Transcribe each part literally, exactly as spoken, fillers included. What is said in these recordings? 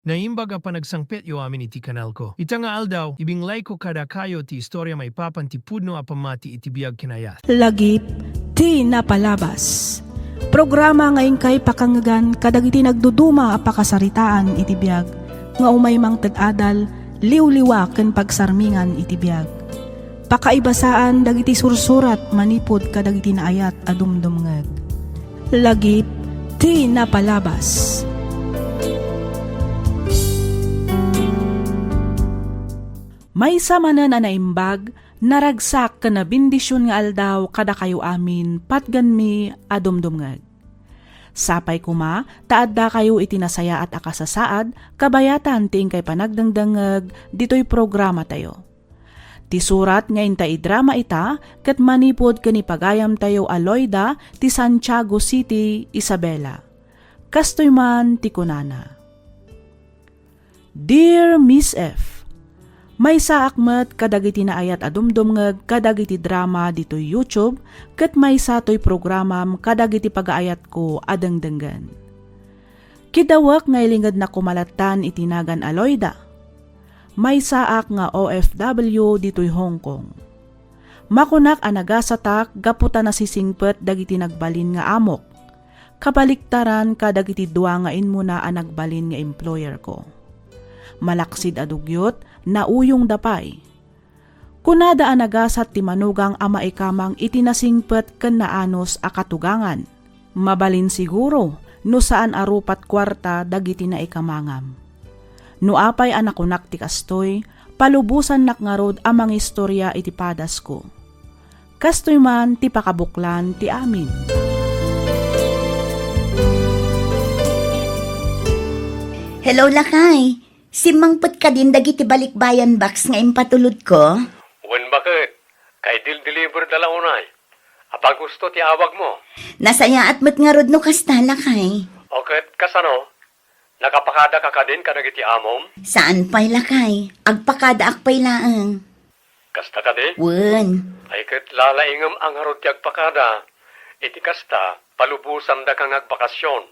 Naimbag a panagsangpetyo amin iti kanalko. Ita nga aldaw, ibinglay ko kadakayo ti istorya maipapan ti pudno a pammati iti biag ken ayat. Lagip ti napalabas. Programa nga inkay pakangngegan kadagiti nagduduma a pakasaritaan iti biag, nga umay mangted adal, liwliwa ken pagsarmingan iti biag. Pakaibasaan dagiti sursurat manipud kadagiti naayat a dumdumngeg. Lagip ti napalabas. Maysa manen a naimbag, naragsak ken nabendision nga aldaw kadakayo amin, patgenmi a dumdumngeg. Sapay koma ta addakayo iti nasayaat a kasasaad kabayatan ti inkay panagdengdengngeg ditoy programatayo. Ti surat nga inta idrama ita ket manipud ken ni pagayamtayo a Loida ti Santiago City, Isabela. Kastoy man ti kunana, "Dear Miss F, maysaak met kadagiti naayat a dumdumngeg kadagiti drama ditoy YouTube ket maysa toy programam kadagiti pagaayatko a dengdenggen. Kiddawek nga ilingednak koma lattan iti nagan a Loida. Maysaak nga O F W ditoy Hong Kong. Makunak a nagasatak gapu ta nasisingpet dagiti nagbalin nga amok. Kabaliktaran kadagiti dua nga immuna a nagbalin nga employer ko. Malaksid a dugyot, nauyongda pay. Kunada a nagasat ti manugang a maikamang iti nasingpet ken naanus a katugangan. Mabalin siguro no saan a rupat kuarta dagiti naikamangam. No apay a nakunak ti kastoy, palubosannak ngarud a mangistorya iti padasko." Kastoy man ti pakabuklan ti amin. Hello, lakay. Simmangpet kadin dagiti balikbayan box nga impatulodko? Wen, baket. Kay dildiliberda la unay. Apay gusto ti awagmo? Nasayaat met ngarud no kasta, lakay. O ket kasano? Nakapakadaka kadin kadagiti amom? Saan pay, lakay. Agpakadaak pay laeng. Kasta kadi? Wen. Ay ket lalaingem a ngarud ti agpakada. Iti kasta, palubosandaka nga agbakasyon.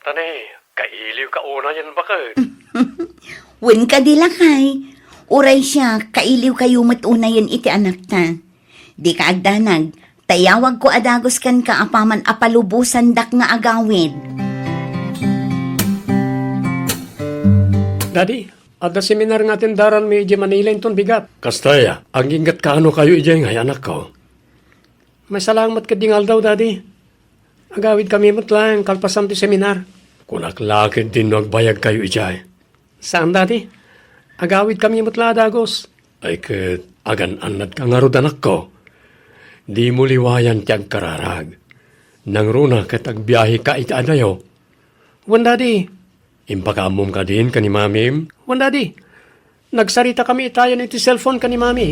Ta ne, kailiwka unayen, baket. Wen kadi, lakay. Uray siak, kailiwkayo met unayen iti anakta. Dika agdanag, ta iyawagko a dagus kenka apaman a palubosandak nga agawid. Daddy, adda seminar nga atendaranmi idiay Manila inton bigat. Kasta aya, aginggatkano kayo idiay ngay, anakko? Maysa laeng met ketdi nga aldaw, Daddy. Agawidkami met laeng kalpasan ti seminar. Kunak la ketdin no agbayagkayo idiay. Saan, Daddy. Agawidkami met la a dagus. Ay ket, agan-annadka ngarud, anakko. Dimo liwayan ti agkararag. Nangruna ket agbiaheka iti adayo. Wen, Daddy. Impakaammom kadin ken ni Mamim? Wen, Daddy. Nagsaritakami itayen iti cellphone ken ni Mami.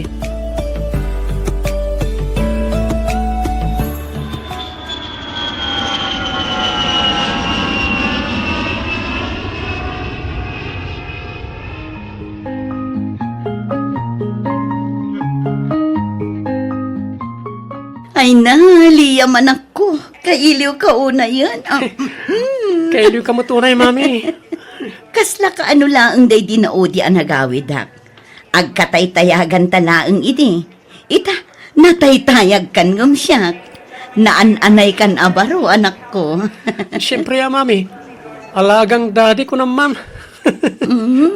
Ay na, Liam, anakko. Kailiwka unayen. Ah, mm. Kailiwka met unay, Mami. Kasla kaano laeng daydi naudi a nagawidak. Agkataytayaganta laeng idi. Ita, nataytayagkan ngem siak. Naan-anaykan a baro, anakko. Siempre a, Mami. Alagang Daddy ko naman. Mm.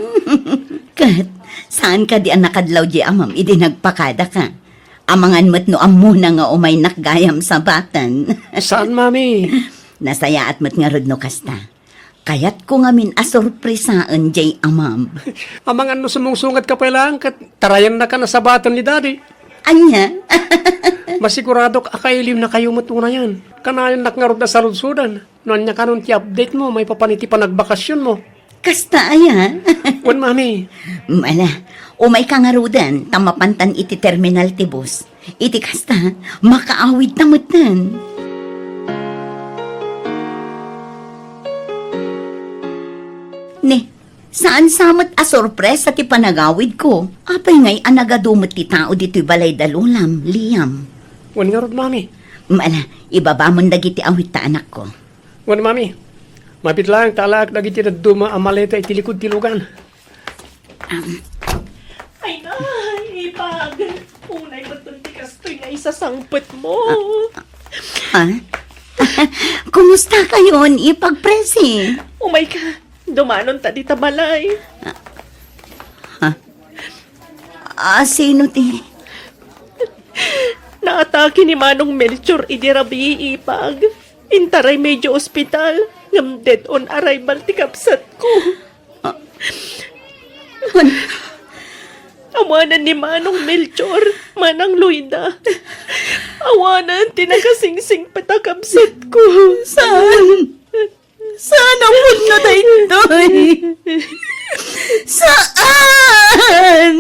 Ket, saan kadi a nakadlaw di amam idi nagpakadaka? Amangan met no ammona nga umaynak gayam sabaten. Saan, Mami. Nasayaat met ngarud no kasta. Kayatko ngamin a sorpresaen jay amam. Amangan no sumungsungatka pay laeng ket tarayannakan a sabaten ni Daddy. Ania? Masiguradok a kailiwnakayo met unayen. Kanayannak ngarud a sarudsodan no ania kanon ti update mo maipapan iti panagbakasionmo. Kasta aya? Wen, Mami. Ala, umayka ngaruden ta mapantan iti terminal ti bus. Iti kasta, makaawidta metten. Ne, saan sa met a sorpresa ti panagawidko. Apay ngay a nagadu met ti tao ditoy balay da Lolam, Liam? Wen ngarud, Mami. Ala, ibabamon dagiti awitta, anakko. Wen, Mami. Mabit laeng talaak dagiti dadduma a maleta iti likud ti lugan. Ay, nay, ipag. Unay met ti kastoy nga isasangpetmo. Ah, ah. Kumusta kayon, ipag Presi? Umayka, dumanon ta dita balay. Ah, sino ti? Naatake ni Manong Melchor idi rabii, ipag. Intaray medio ospital, ngem dead on arrival ti kabsatko. Ah. Awanan ni Manong Melchor, Manang Loida. Awanan ti nakasingsingpet a kabsatko. Saan? Saan a pudno daytoy? Saan?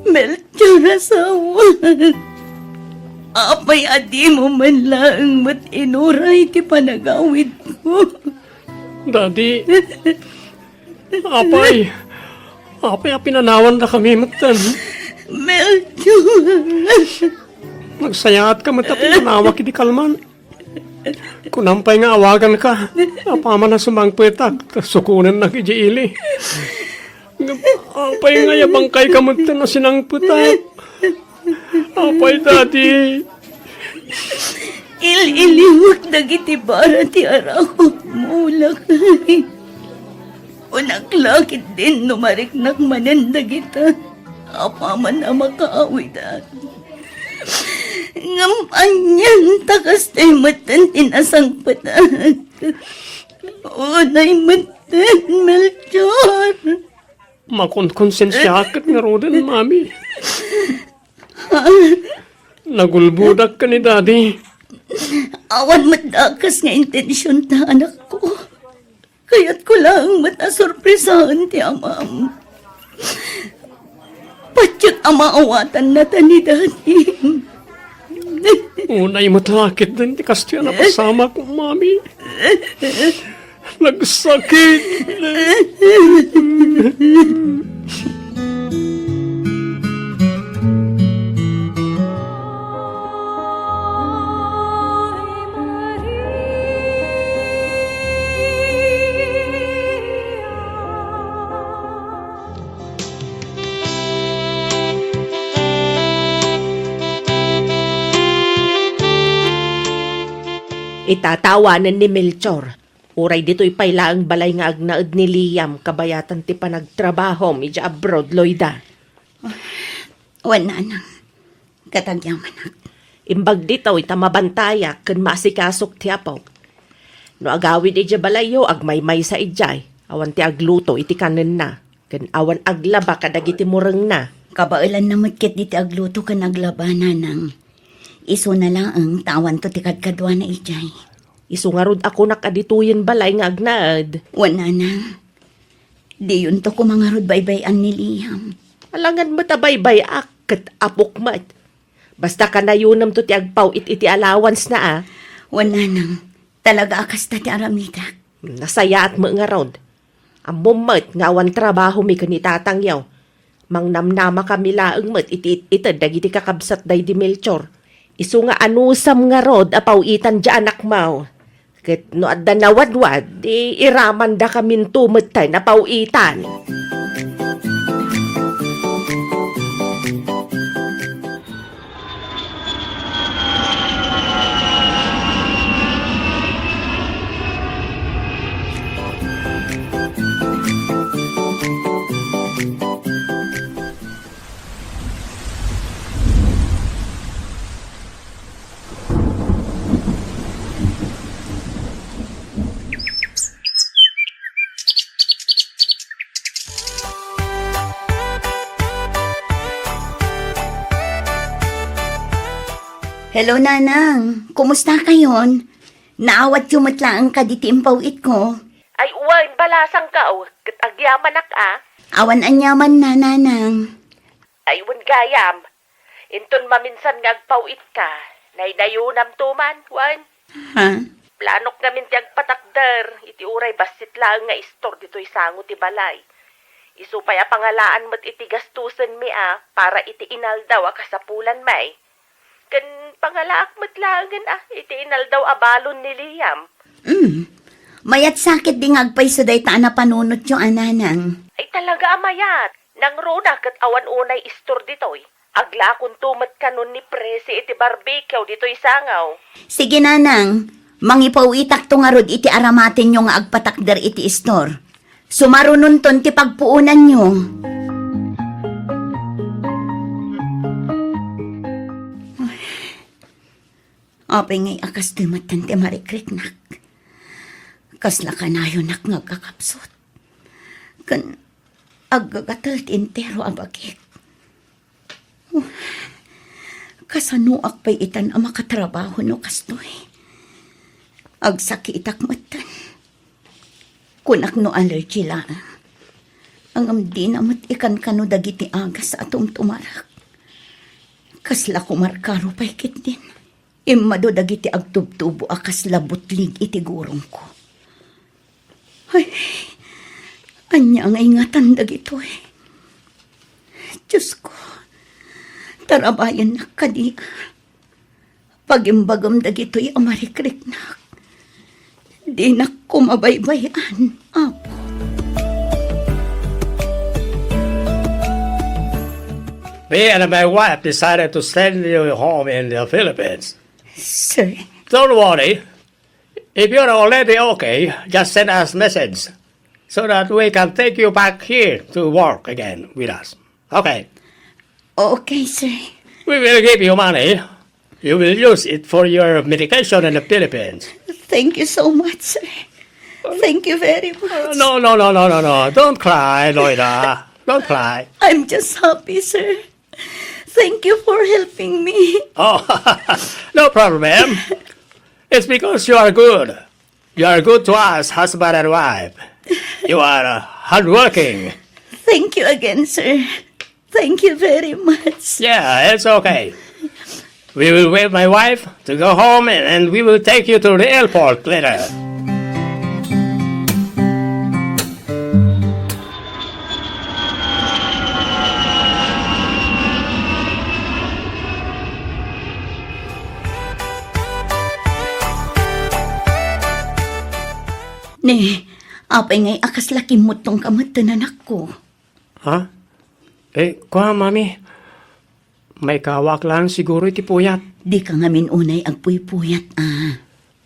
Melchor, asawa. Apay a dimo man laeng met inuray ti panagawidko? Daddy, apay, apay a pinanawandakami metten? Melchor. Nagsayaatka met a pinanawak idi kalman. Kunam pay nga awaganka. Apaman a sumangpetak, ta sukonennak idiay ili. Ngem apay nga aya bangkayka metten a sinangpetak? Apay, Daddy? Il-iliwek dagiti bara ti arakupmo, lakay. Kunak la ketdin no mariknak manen dagita apaman a makaawidak. Ngem anian ta kastoy metten ti nasangpetak? Unay metten, Melchor. Makonkonsensiaak ket ngaruden, Mami. Nagulbodak ken ni Daddy. Awan met dakes nga intensionta, anakko. Kayatko laeng met a sorpresaen ti amam. Patiek a maawatannata ni Daddy. Unay met la ketdin ti kastoy a napasamak, Mami. Nagsakit. Itatawanen ni Melchor. Uray ditoy pay laeng balay nga agnaed ni Liam kabayatan ti panagtrabahom idiay abroad, Loida. Wen, nanang, ket agyamanak. Imbag ditoy ta mabantayak ken maasikasok ti apok. No agawid idiay balayyo, agmaymaysa idiay, awan ti agluto iti kanenna, ken awan aglaba kadagiti murengna. Kabaelanna met ketdi ti agluto ken aglaba, nanang. Isuna laeng ta awanto ti kadkaduana idiay. Isu ngarud a kunak a ditoyen balay nga agnaed. Wen, nanang, diyonto koma ngarud baybay-an ni Liam. Alangan met a baybay-ak, ket apok met. Basta kanayonemto ti agpaw-it iti allowance-na a. Wen, nanang, talaga a kasta ti aramidek. Nasayaat met ngarud. Ammom met nga awan trabahomi ken ni tatangyo. Mangnamnamakami laeng met iti it-ited dagiti kakabsat daydi Melchor. Isu nga anusam ngarud a paw-itan diay anakmo. Ket no adda nawadwad, di iramandakaminto metten a paw-itan. Hello, Nanang. Kumusta kayon? Naawatyo met laeng kadi ti impaw-itko? Ay, wen, balasangko, ket agyamanak a. Awan aniamanna, Nanang. Ay, wen gayam. Inton maminsan nga agpaw-itka, naynayonamto man, wen? Ha? Planok ngamin ti agpatakder, iti uray bassit laeng nga istor ditoy sango ti balay. Isu pay a pangalaan met iti gastusenmi a para iti inaldaw a kasapulanmi. Ken pangalaak met laengen a iti inaldaw a balon ni Liam. Mm. Mayat sakit di nga agpayso dayta a napanunotyo, a nanang. Ay, talaga a mayat. Nangruna ket awan unay istor ditoy. Aglakonto met kanon ni Presi iti barbecue ditoy sangaw. Sige, nanang. Mangipawitakto ngarud iti aramatenyo nga agpatakder iti istor. Sumarunonton ti pagpuonanyo. Apay ngay a kastoy metten ti marikriknak? Kasla kanayonak nga agkakapsut. Ken aggagatel ti entero a bagik. Kasanoak pay itan a makatrabaho no kastoy? Agsakitak metten. Kunak no allergy laeng. Ngem dina met ikankano dagiti agas a tumtumarak. Kasla kumarkaro pay ketdin. Immadu dagiti agtubtubo a kasla butlig iti gurongko. Ay, ania nga ingatan dagitoy? Diosko, tarabayennak kadi. Pagimbagem dagitoy a marikriknak. Dinak koma baybay-an, Apo. Me and my wife decided to send you home in the Philippines. Sir. Don't worry. If you're already okay, just send us message so that we can take you back here to work again with us. Okay. Okay, sir. We will give you money. You will use it for your medication in the Philippines. Thank you so much, sir. Thank you very much. No, no, no, no, no, no. Don't cry, Loida. Don't cry. I'm just happy, sir. Thank you for helping me. Oh, no problem. It's because you are good. You are good to us, husband and wife. You are uh, hardworking. Thank you again, sir. Thank you very much. Yeah, it's okay. We will wait my wife to go home and, and we will take you to the airport later. Ne, apay ngay a kasla kimmuttongka met, anakko? Ha? Eh, kua, Mami. Maikawak lang siguro iti puyat. Dika ngamin unay agpuypuyat, a.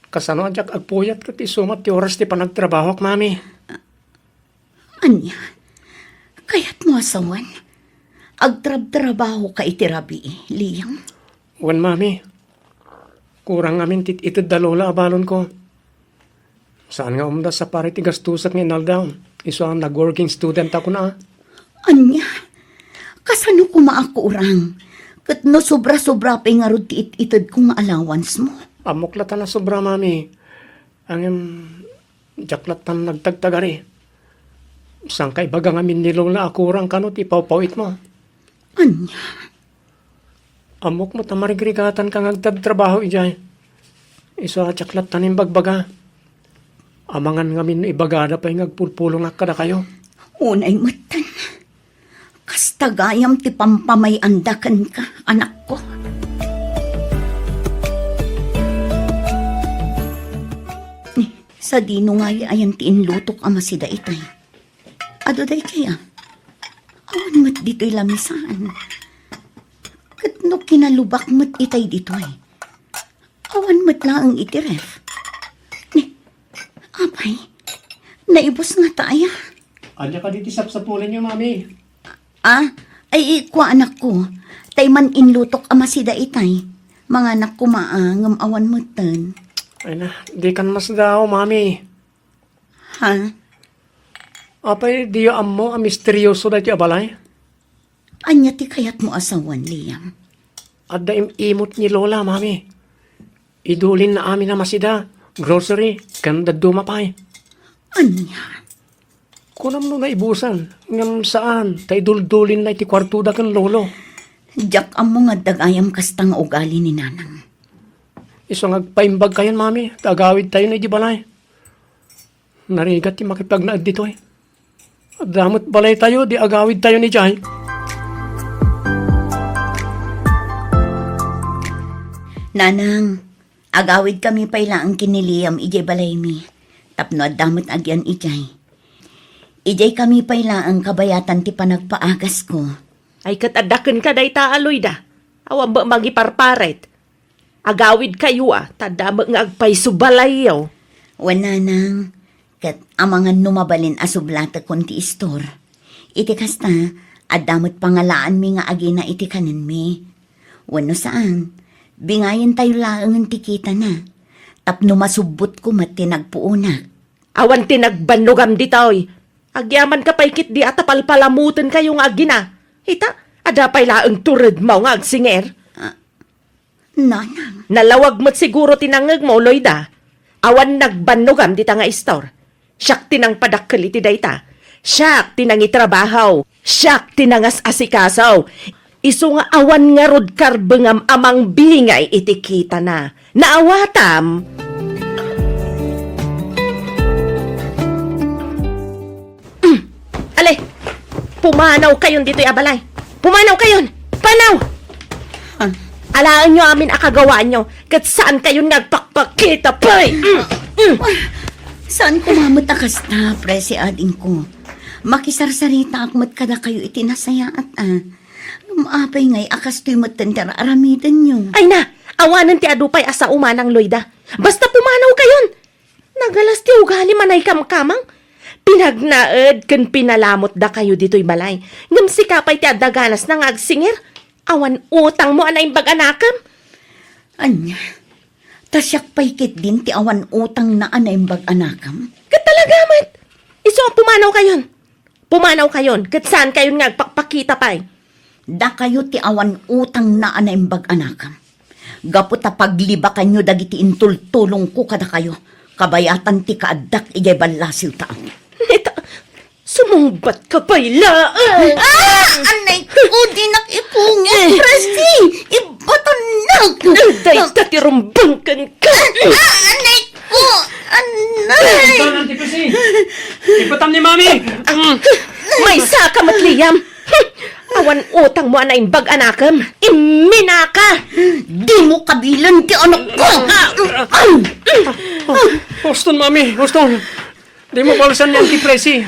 Kasano a diak agpuyat ket isu met ti oras ti panagtrabahok, Mami? Ania? Kayatmo a sawen? Agtrabtrabahoka iti rabii, Liam? Wen, Mami. Kurang ngamin ti it-ited da Lola a balonko. Saan nga umdas a para iti gastusek nga inaldaw. Isu a nag-working student ako na. Ania? Kasano koma a kurang? Ket no sobra-sobra pay ngarud ti it-itedko nga allowance mo? Ammok latta a sobra, Mami. Ngem, diak latta nagtagtagari. Saan ka ibaga ngamin ni Lola a kurang kano ti pawpawitmo? Ania? Ammok met a marigrigatanka nga agtrabtrabaho idiay. Isu a diak latta imbagbaga. Amangan ngamin no ibagada pay nga agpulpulongak kadakayo. Unay metten. Kasta gayam ti pampamay-anda kenka, anakko. Ni, sadino ngay-ayan ti inlutok a masida itay? Adu daytoy a. Awan met ditoy lamisaan. Ket no kinalubak met itay ditoy, awan met laeng iti ref. Ni, apay, naibus ngata aya? Ania kadi ti sapsapulanyo, Mami? Ah, ay, kua, anakko. Tay man inlutok a masida itay. Manganak koma a, ngem awan metten. Ay na, dikan masdaaw, Mami. Ha? Apay, diyo ammo a misterioso daytoy a balay? Ania ti kayatmo a sawen, Liam? Adda im-imot ni Lola, Mami. Idulinna amin a masida, grocery, ken dadduma pay. Ania? Kunam no naibusan, ngem saan, ta iduldulinna iti kuartoda ken Lolo. Diak ammo nga adda gayam kasta nga ugali ni Nanang. Isu nga agpaimbagkayon, Mami, ta agawidtayon idiay balay. Narigat ti makipagnaed ditoy. Adda met balaytayo, di agawidtayon idiay. Nanang, agawidkami pay laeng ken ni Liam idiay balaymi, tapno adda met agyan idiay. Idiaykami pay laeng kabayatan ti panagpaagasko. Ay, ket adda kenka dayta a Loida. Awan met mangiparparit. Agawidkayo a, ta adda met nga agpayso balayyo. Wen, nanang, ket amangan no mabalin a sublatekon ti istor. Iti kasta, adda met pangalaanmi nga agina iti kanenmi. Wenno saan, bingayentayo laengen ti kitana. Tapno masubbotko met ti nagpuonak. Awan ti nagbannogam ditoy. Agyamanka pay ketdi a tapalpalamotenkayo nga agina. Ita, adda pay laeng turedmo nga agsinger. Ah, nanang. Nalawag met siguro ti nangngegmo, Loida. Awan nagbannogam dita nga istor. Siak ti nangpadakkel iti dayta. Siak ti nangitrabaho. Siak ti nangas-asikaso. Isu nga awan ngarud karbengam a mangbingay iti kitana. Naawatam? Mm. Ale, pumanawkayon ditoy a balay. Pumanawkayon! Panaw! Ah. Alaenyo amin a kagawaanyo, ket saankayon nga agpakpakita pay! Mm. Mm. Saanko nga met a kasta, Presi, adingko. Makisarsaritaak met kadakayo iti nasayaat, a. Ngem apay ngay a kastoy metten ti ar-aramidenyo? Ay na, awanen ti adu pay a sao, Manang Loida. Basta pumanawkayon. Nagalas ti ugalim a naikamkamang. Pinagnaed ken pinalamotdakayo ditoy balay. Ngem sika pay ti adda ganasna nga agsinger. Awan utangmo a naimbag a nakem. Ania? Ta siak pay ketdin ti awan utangna a naimbag a nakem? Ket talaga met. Isu a pumanawkayon. Pumanawkayon, ket saankayon nga agpakpakita pay. Dakayo ti awan utangna a naimbag a nakem. Gapu ta paglibakanyo dagiti intultulongko kadakayo, kabayatan ti kaaddak idiay ballasiw ta. Neta, sumungbatka pay laeng. Ah! Anay ko, dinak ipungit, Presi! Ibatonnak! Dayta ti rumbeng kenka! Ah, anay ko! Anay! Ito, Auntie Presi! Ipatam ni Mami! Mm. Maysaka met, Liam! Awan utangmo a naimbag a nakem! Imminaka! Dimo kabilen ti anakko! Huston, Mami! Huston! Dimo balsan ni Auntie Presi!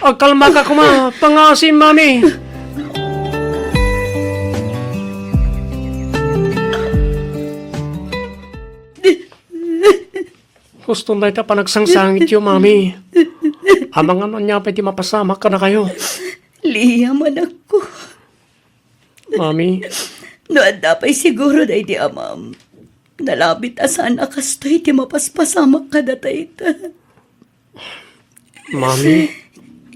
Agkalmaka koma! Pangaasim, Mami! Huston dayta panagsangsangityo, Mami. Amangan ania pay ti mapasamak kadakayo. Liam, anakko. Mami. No adda pay siguro daydi amam, nalabit a saan a kastoy ti mapaspasamak kadata ita. Mami.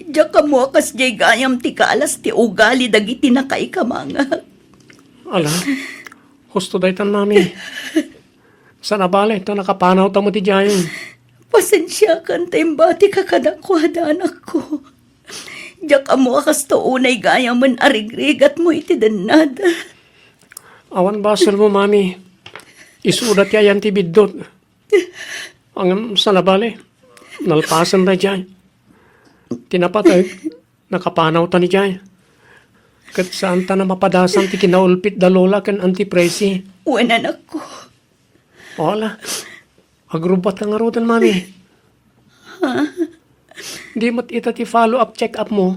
Diak ammo a kasdiay gayam ti kaalas ti ugali dagiti nakaikamangak. Ala, husto daytan, Mami. Saan a bale, ta nakapanawta met idiay. Pasensiakan ta imbatika kadakuada, anakko. Diak ammo a kasta unay gayamen a rigrigatmo iti dennad. Awan basolmo, Mami. Isuda ti ayan ti biddut. Ngem saan a bale, nalpasen daydiay. Ti napateg, nakapanawtan idiay. Ket saantan a mapadasan ti kinaulpit da Lola ken Auntie Presi. Wen, anakko. Wala. Agrubbuatka ngaruden, Mami. Ha? Di met ita ti follow-up check-up mo.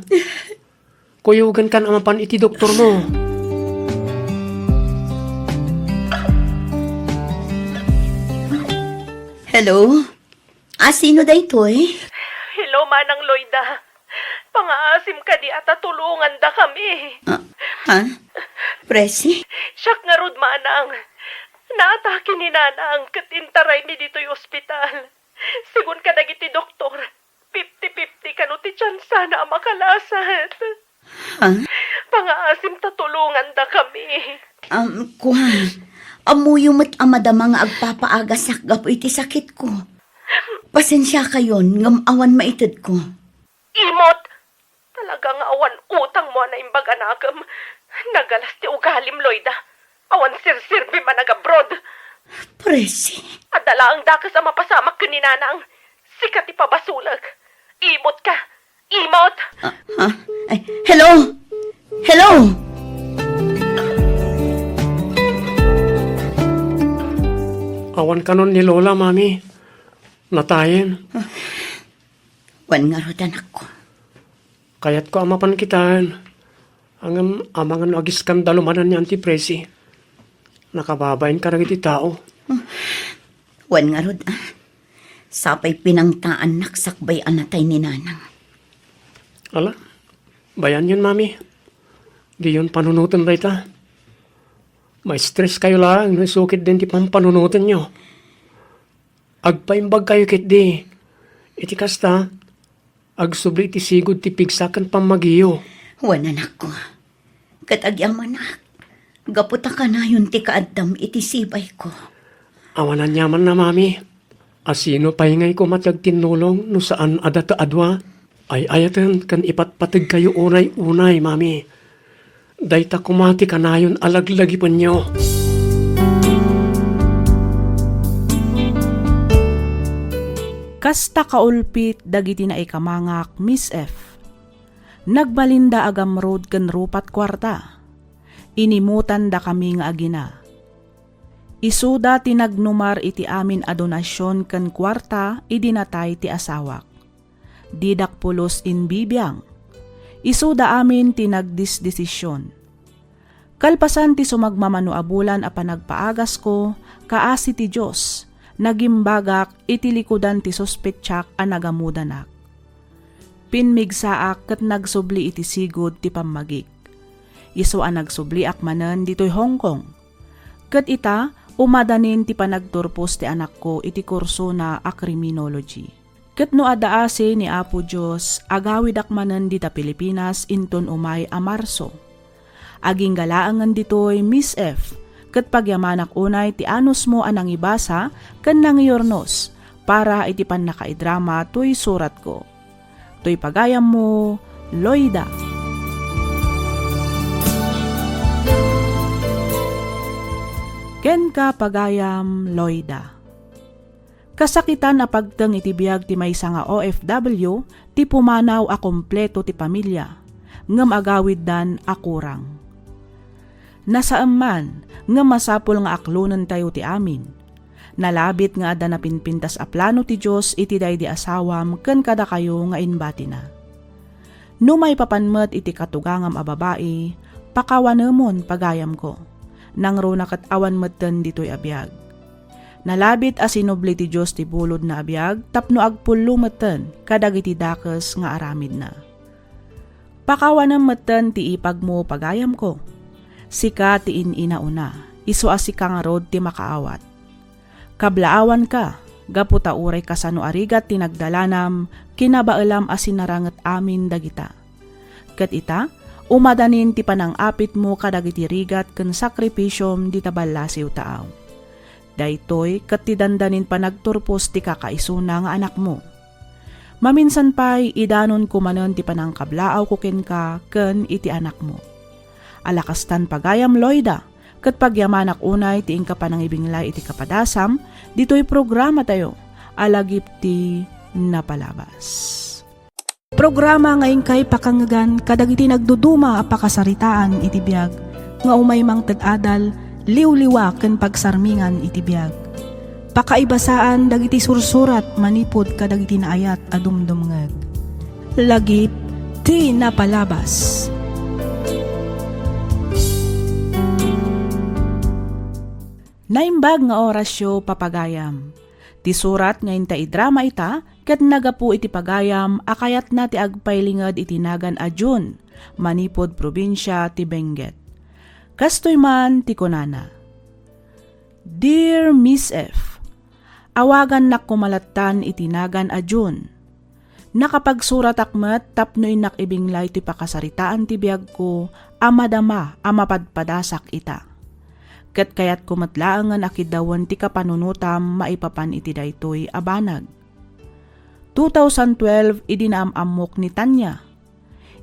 Kuyogankan a mapan iti doktormo. Hello? A, sino daytoy? Hello, Manang Loida. Pangaasim kadi a ta tulongandakami. Ah, ha? Presi? Siak ngarud, Manang. Naatake ni Nanang ket intaraymi ditoy ospital. Sigun kadagiti doktor, fifty fifty kano ti tiyansana a makalasat. Ha? Pangaasim ta tulongandakami. Um, kua, ammoyo met a madama nga agpapaagasak gapu iti sakitko. Pasensiakayon ngem awan maitedko. Imot! Talaga nga awan utangmo a naimbag a nakem. Nagalas ti ugalim, Loida. Awan serserbim a nag-abroad. Presi. Adda laeng dakes a mapasamak ken ni Nanang. Sika ti pabasolek. Imot ka. Imot! Ah, ah, ay, hello? Hello? Awan kanon ni Lola, Mami. Natayen. Wen ngarud, anakko. Kayatko a mapan kitaen. Ngem amangan no agiskandalumanan ni Auntie Presi. Nakababain kadagiti tao. Wen ngarud, ah. Sapay pinangtaannak sakbay a natay ni Nanang. Ala, bayanyon, Mami. Diyon panunoten dayta. Ma-stress kayo laeng no isu ketdin ti pampanunotenyo. Agpaimbag kayo ketdi. Iti kasta, agsubli iti sigud ti pigsa ken pammagiyo. Wen, anakko. Ket agyamanak, gapu ta kanayon ti kaaddam iti sibayko. Awan aniamanna, Mami. Asino pay ngay koma ti agtinnulong no saan a data a dua? Ay-ayaten ken ipatpategkayo unay-unay, Mami. Dayta koma ti kanayon a laglagipenyo. Kasta kaulpit dagiti naikamangak, Miss F. Nagbalinda a gamrud ken rupat kuarta. Inimutandakami nga agina. Isuda ti nagnumar iti amin a donasion ken kuarta idi natay ti asawak. Didak pulos imbibiang. Isuda amin ti nagdisdesision. Kalpasan ti sumagmamano a bulan a panagpaagasko, kaasi ti Dios, nagimbagak iti likudan ti suspetsak a nagamudanak. Pimmigsaak ket nagsubli iti sigud ti pammagik. Isu a nagsubliak manen ditoy Hong Kong. Ket ita, umadanin ti panagturpos ti anakko iti kursona a criminology. Ket no adda asi ni Apo Dios, agawidak manen dita Pilipinas inton umay a Marso. Agingga laengen ditoy, Miss F, ket pagyamanak unay ti anusmo a nangibasa ken nangiurnos para iti pannakaidrama toy suratko. Toy pagayammo, Loida. Kenka, pagayam, Loida. Kasakitan a pagteng iti biag ti maysa nga O F W ti pumanaw a kompleto ti pamilia, ngem agawiddan a kurang. Nasaem man, ngem masapul nga aklonentayo ti amin. Nalabit nga adda napinpintas a plano ti Dios iti daydi asawam ken kadakayo nga imbatina. No maipapan met iti katugangam a babai, pakawanemon, pagayamko. Nangruna ket awan metten ditoy a biag. Nalabit a sinubli ti Dios ti bulodna a biag tapno agpullo metten kadagiti dakes nga aramidna. Pakawanem metten ti ipagmo, pagayamko. Sika ti in-inauna, isu a sika ngarud ti makaawat. Kablaawanka, gapu ta uray kasano a rigat ti nagdalanam, kinabaelam a sinaranget amin dagita. Ket ita, umadanin ti panang-apitmo kadagiti rigat ken sakripisiom dita ballasiw taaw. Daytoy ket ti dandanin panagturpos ti kakaisuna nga anakmo. Maminsan pay, idanonko manen ti panangkablaawko kenka ken iti anakmo. Ala kastan, pagayam Loida, ket pagyamanak unay ti inka panangibinglay iti kapadasam ditoy programatayo a Lagip ti Napalabas. Programa nga inkay pakangngegan kadagiti nagduduma a pakasaritaan iti biag nga umay mangted adal, liwliwa ken pagsarmingan iti biag. Pakaibasaan dagiti sursurat manipud kadagiti naayat a dumdumngeg. Lagip ti Napalabas. Naimbag nga orasyo, papagayam. Ti surat nga inta idrama ita ket nagapu iti pagayam a kayatna ti agpailinged iti nagan a June, manipud probinsia ti Benguet. Kastoy man ti kunana, "Dear Miss F, awagannak koma lattan iti nagan a June. Nakapagsuratak met tapno innak ibinglay ti pakasaritaan ti biagko a madama a mapadpadasak ita. Ket kayatko met laengen a kiddawen ti kapanunotam maipapan iti daytoy a banag. Two thousand twelve, idi naam-ammok ni Tanya.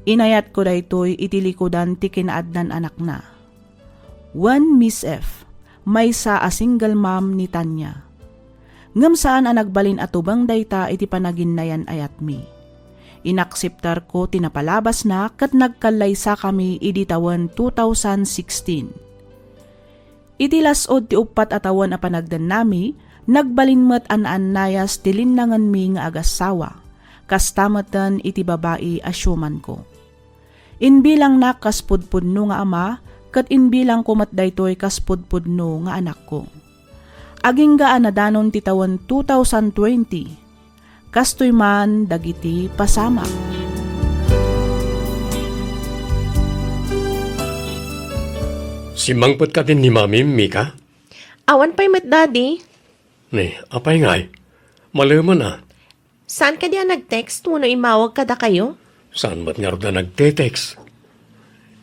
Inayatko daytoy iti likudan ti kinaadnan anakna. Wen, Miss F, maysa a single mom ni Tanya. Ngem saan a nagbalin a tubeng dayta iti panaginnayan-ayatmi. Inakseptarko ti napalabasna ket nagkallaysakami idi tawen two thousand sixteen. Iti las-ud ti uppat a tawen a panagdennami, nagbalin met a naannayas ti linnangenmi nga agassawa. Kasta metten iti babai a siumanko. Imbilangnak kas pudpudno nga ama, ket imbilangko met daytoy kas pudpudno nga anakko. Agingga a nadanon ti tawen two thousand twenty, kastoy man dagiti pasamak. Simmangpet kadin ni Mami, Mika? Awan pay met, Daddy. Ni, apay ngay? Malemen a. Saan kadi a nag-text wenno immawag kadakayo? Saan met ngarud a nagte-text?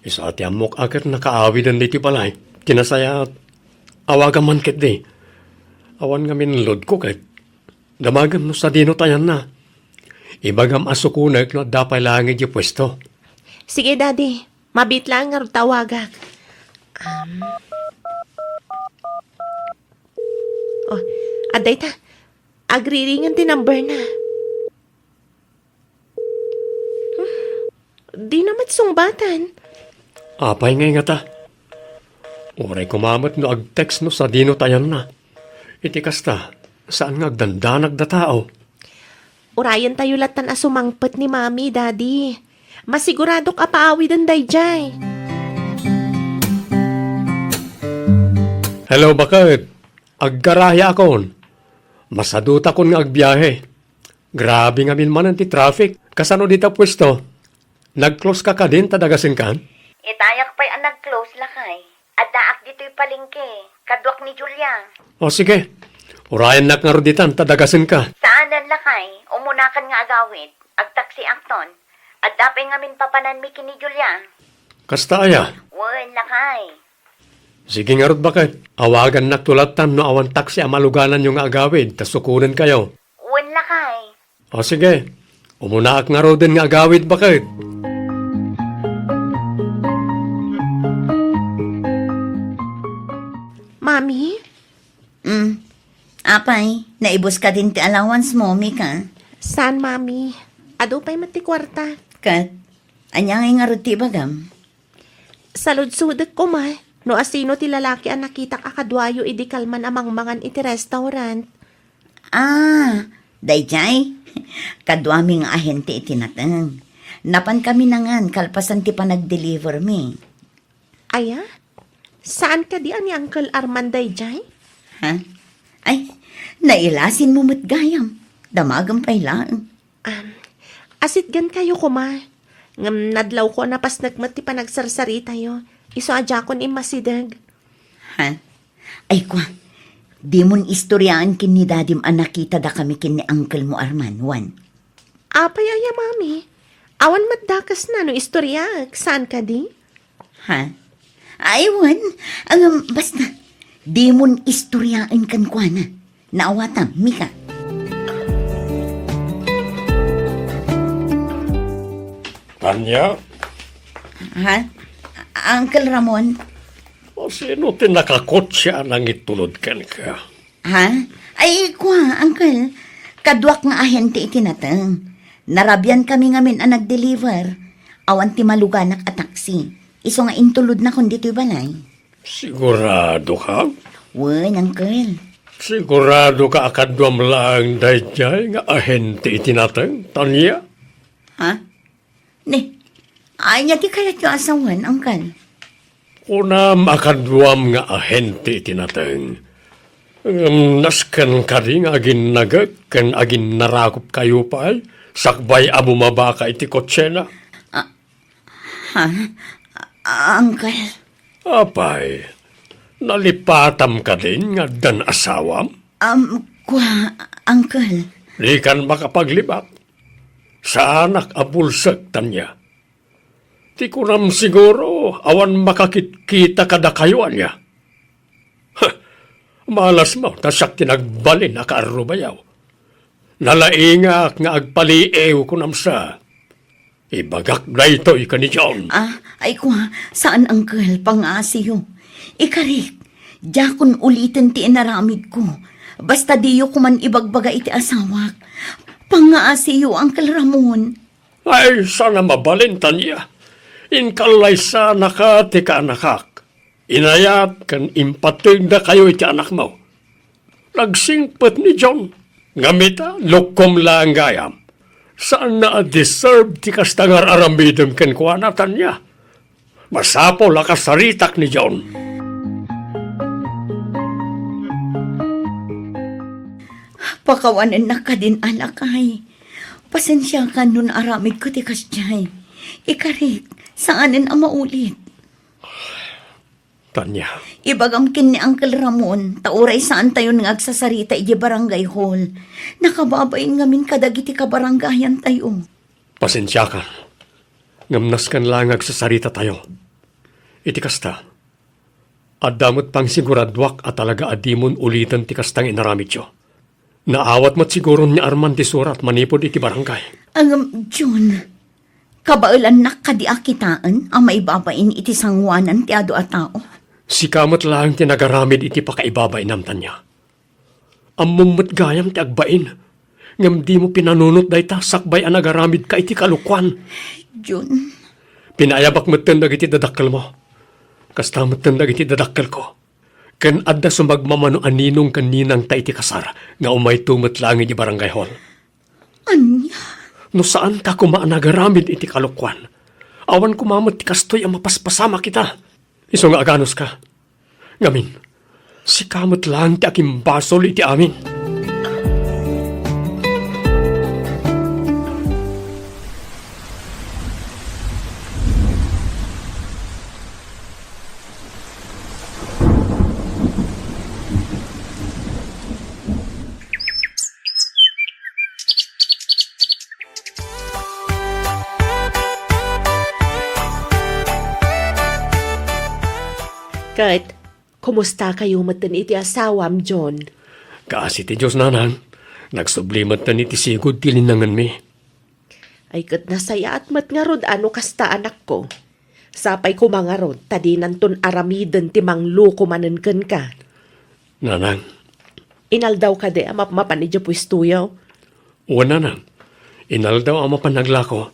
Isu a ti ammok a ket nakaawiden ditoy balay. Ti nasayaat, awagam man ketdi. Awan ngamin loadko ket damagem no sadino ti ayanna. Ibagam a sukonek no adda pay laeng idiay puesto. Sige, Daddy. Mabiit laeng ngarud ta awagak. Um. Oh, adda ita. Agriringen ti number na. Hmm, dina met sungbatan. Apay ngay ngata? Uray koma met no ag-text no sadino ti ayanna. Iti kasta, saan nga agdandanak da tao. Urayentayo lattan a sumangpet ni Mami, Daddy. Masiguradok a paawiden daydiay. Hello, baket. Aggarahiakon. Masadutakon nga agbiahe. Grabe ngamin manen ti traffic. Kasano dita puesto? Nag-close ka kadin ta dagasenkan? Itayak pay a nag-close, lakay. Addaak ditoy palengke. Kaduak ni Julia. O sige. Urayennak ngarud ditan ta dagasenka. Saanen, lakay. Umunakan nga agawid. Agtaksiakton. Adda pay ngamin papananmi ken ni Julia. Kasta aya? Wen, lakay. Sige ngarud, baket. Awagannak to lattan no awan taksi a malugananyo nga agawid ta sukonenkayo. Wen, lakay. O sige, umunaak ngaruden nga agawid, baket. Mami? Mm. Apay, naibus kadin ti allowance mo, Mika? Saan, Mami. Adu pay met ti kuarta. Ket, ania ngay ngarud ti ibagam? Saludsodek koma no asino ti lalaki a nakitak a kaduayo idi kalman a mangmangan iti restaurant. Ah, daydiay? Kaduami nga ahente iti nateng. Napankami nangan kalpasan ti panagdelivermi. Aya? Saan kadi a ni Uncle Arman daydiay? Ha? Ay, nailasinmo met gayam. Damagem pay laeng. Um, asitgankayo koma. Ngem nadlawko a napasnek met ti panagsarsaritayo. Isu a diakon immasideg. Ha? Ay, kua, dimon istoriaen ken ni dadim a nakitadakami ken ni uncle mo Arman, wen? Apay aya, Mami? Awan met dakesna no istoriaek, saan kadi? Ha? Ay, wen. Ngem, basta, dimon istoriaen kenkuana. Naawatam, Mika. Tanya? Ha? Uncle Ramon? O, sino ti nakakotse a nangitulod kenka? Ha? Ay, kua, Uncle. Kaduak nga ahente iti nateng. Narabian kami ngamin a nagdeliver. Awan ti maluganak a taksi. Isu nga intulodnakon ditoy balay. Sigurado ka? Wen, Uncle. Sigurado ka a kaduam laeng daydiay nga ahente iti nateng, Tanya? Ha? Ni, ania ti kayatyo a sawen, Uncle? Kunam a kaduam nga ahente iti nateng. Ngem nasken kadi nga aginnaget ken aginnarakupkayo pay sakbay a bumabaka iti kotsena? Ah, ha? Ah, Uncle. Apay, nalipatam kadin nga addan asawam? Um, kua, Uncle. Dikan makapaglibak. Saanak a bulsek, Tanya. Ti kunam siguro, awan makakitkita kadakayo, ania? Huh, malasmo, ta siak ti nagbalin a kaarrubayo. Nalaingak nga agpaliiw, kunam sa. Ibagak daytoy ken ni John. Ah, ay kua, saan, Uncle, pangaasiyo. Ikarik, diakon uliten ti inaramidko. Basta diyo koman ibagbaga iti asawak. Pangaasiyo, Uncle Ramon. Ay, saan a mabalin, Tanya. Inkallaysanaka ti kaanakak. Inayat ken impategdakayo iti anakmo. Nagsingpet ni John. Ngem ita, lukkom laeng gayam. Saanna a deserve ti kasta nga ar-aramidem kenkuana, Tanya. Masapul a kasaritak ni John. Pakawanennak kadin, lakay. Pasensiakan no naaramidko ti kasdiay. Ikarik, saanen a maulit. Tanya. Ibagam ken ni Uncle Ramon, ta uray saantayon nga agsasarita idiay barangay hall. Nakababain ngamin kadagiti kabarangayantayo. Pasensiakan. Ngem nasken laeng nga agsasaritatayo. Iti kasta, adda met pangsiguraduak a talaga a dimon uliten ti kasta nga inaramidyo. Naawat met siguron ni Arman ti surat manipud iti barangay. Ngem, John, kabaelannak kadi a kitaen a maibabain iti sangoanan ti adu a tao? Sika met laeng ti nagaramid iti pakaibabainam, Tanya. Ammom met gayam ti agbain, ngem dimo pinanunot dayta sakbay a nagaramidka iti kalokuan. John. Pinaayabak metten dagiti dadakkelmo. Kasta metten dagiti dadakkelko. Ken adda sumagmamano a ninong ken ninangta iti kasar nga umayto met laeng iti barangay hall. Ania? No saanka koma a nagaramid iti kalokuan, awan koma met ti kastoy a mapaspasamak ita. Isu nga aganuska. Ngamin, sika met laeng ti agimbasol iti amin. Ket, kumustakayo metten iti asawam, John? Kaasi ti Dios, nanang. Nagsubli metten iti sigud ti linnangenmi. Ay, ket nasayaat met ngarud a no kasta, anakko. Sapay koma ngarud ta dinanton aramiden ti mangloko manen kenka. Nanang. Inaldaw kadi a mapmapan idiay puestoyo? Wen, nanang. Inaldaw a mapan naglako.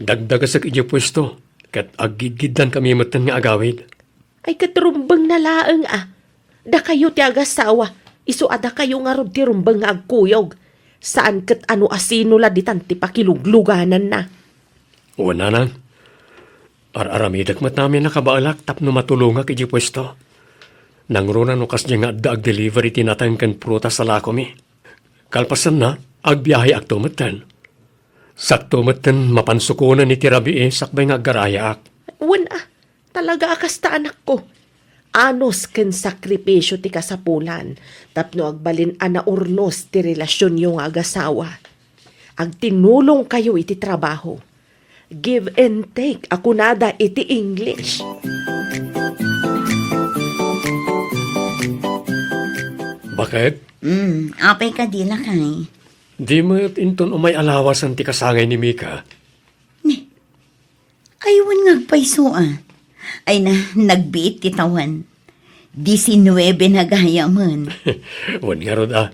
Dagdagesek idiay puesto, ket aggidgiddankami metten nga agawid. Ay, ket rumbengna laeng a. Dakayo ti agasawa, isu a dakayo ngarud ti rumbeng nga agkuyog. Saan ket a no asino la ditan ti pakiluglugananna. Wen, nanang. Ar-aramidek met amin a kabaelak tapno matulongak idiay puesto. Nangruna no kasdiay nga adda agdeliver iti nateng ken prutas a lakomi. Kalpasanna, agbiaheakto metten. Sakto metten mapan sukonen iti rabii sakbay nga aggarayaak. Wen a, talaga a kasta, anakko. Anus ken sakripisio ti kasapulan tapno agbalin a naurnos ti relasionyo nga agasawa. Agtinulongkayo iti trabaho. Give and take a kunada iti English. Baket? Mm, apay kadi, lakay? Di met inton umay a lawasen ti kasangay ni Mika. Ni, ay, wen nga agpayso a. Ay na, nagbiit ti tawen. Disinnuebe na gayamen. Wen ngarud a.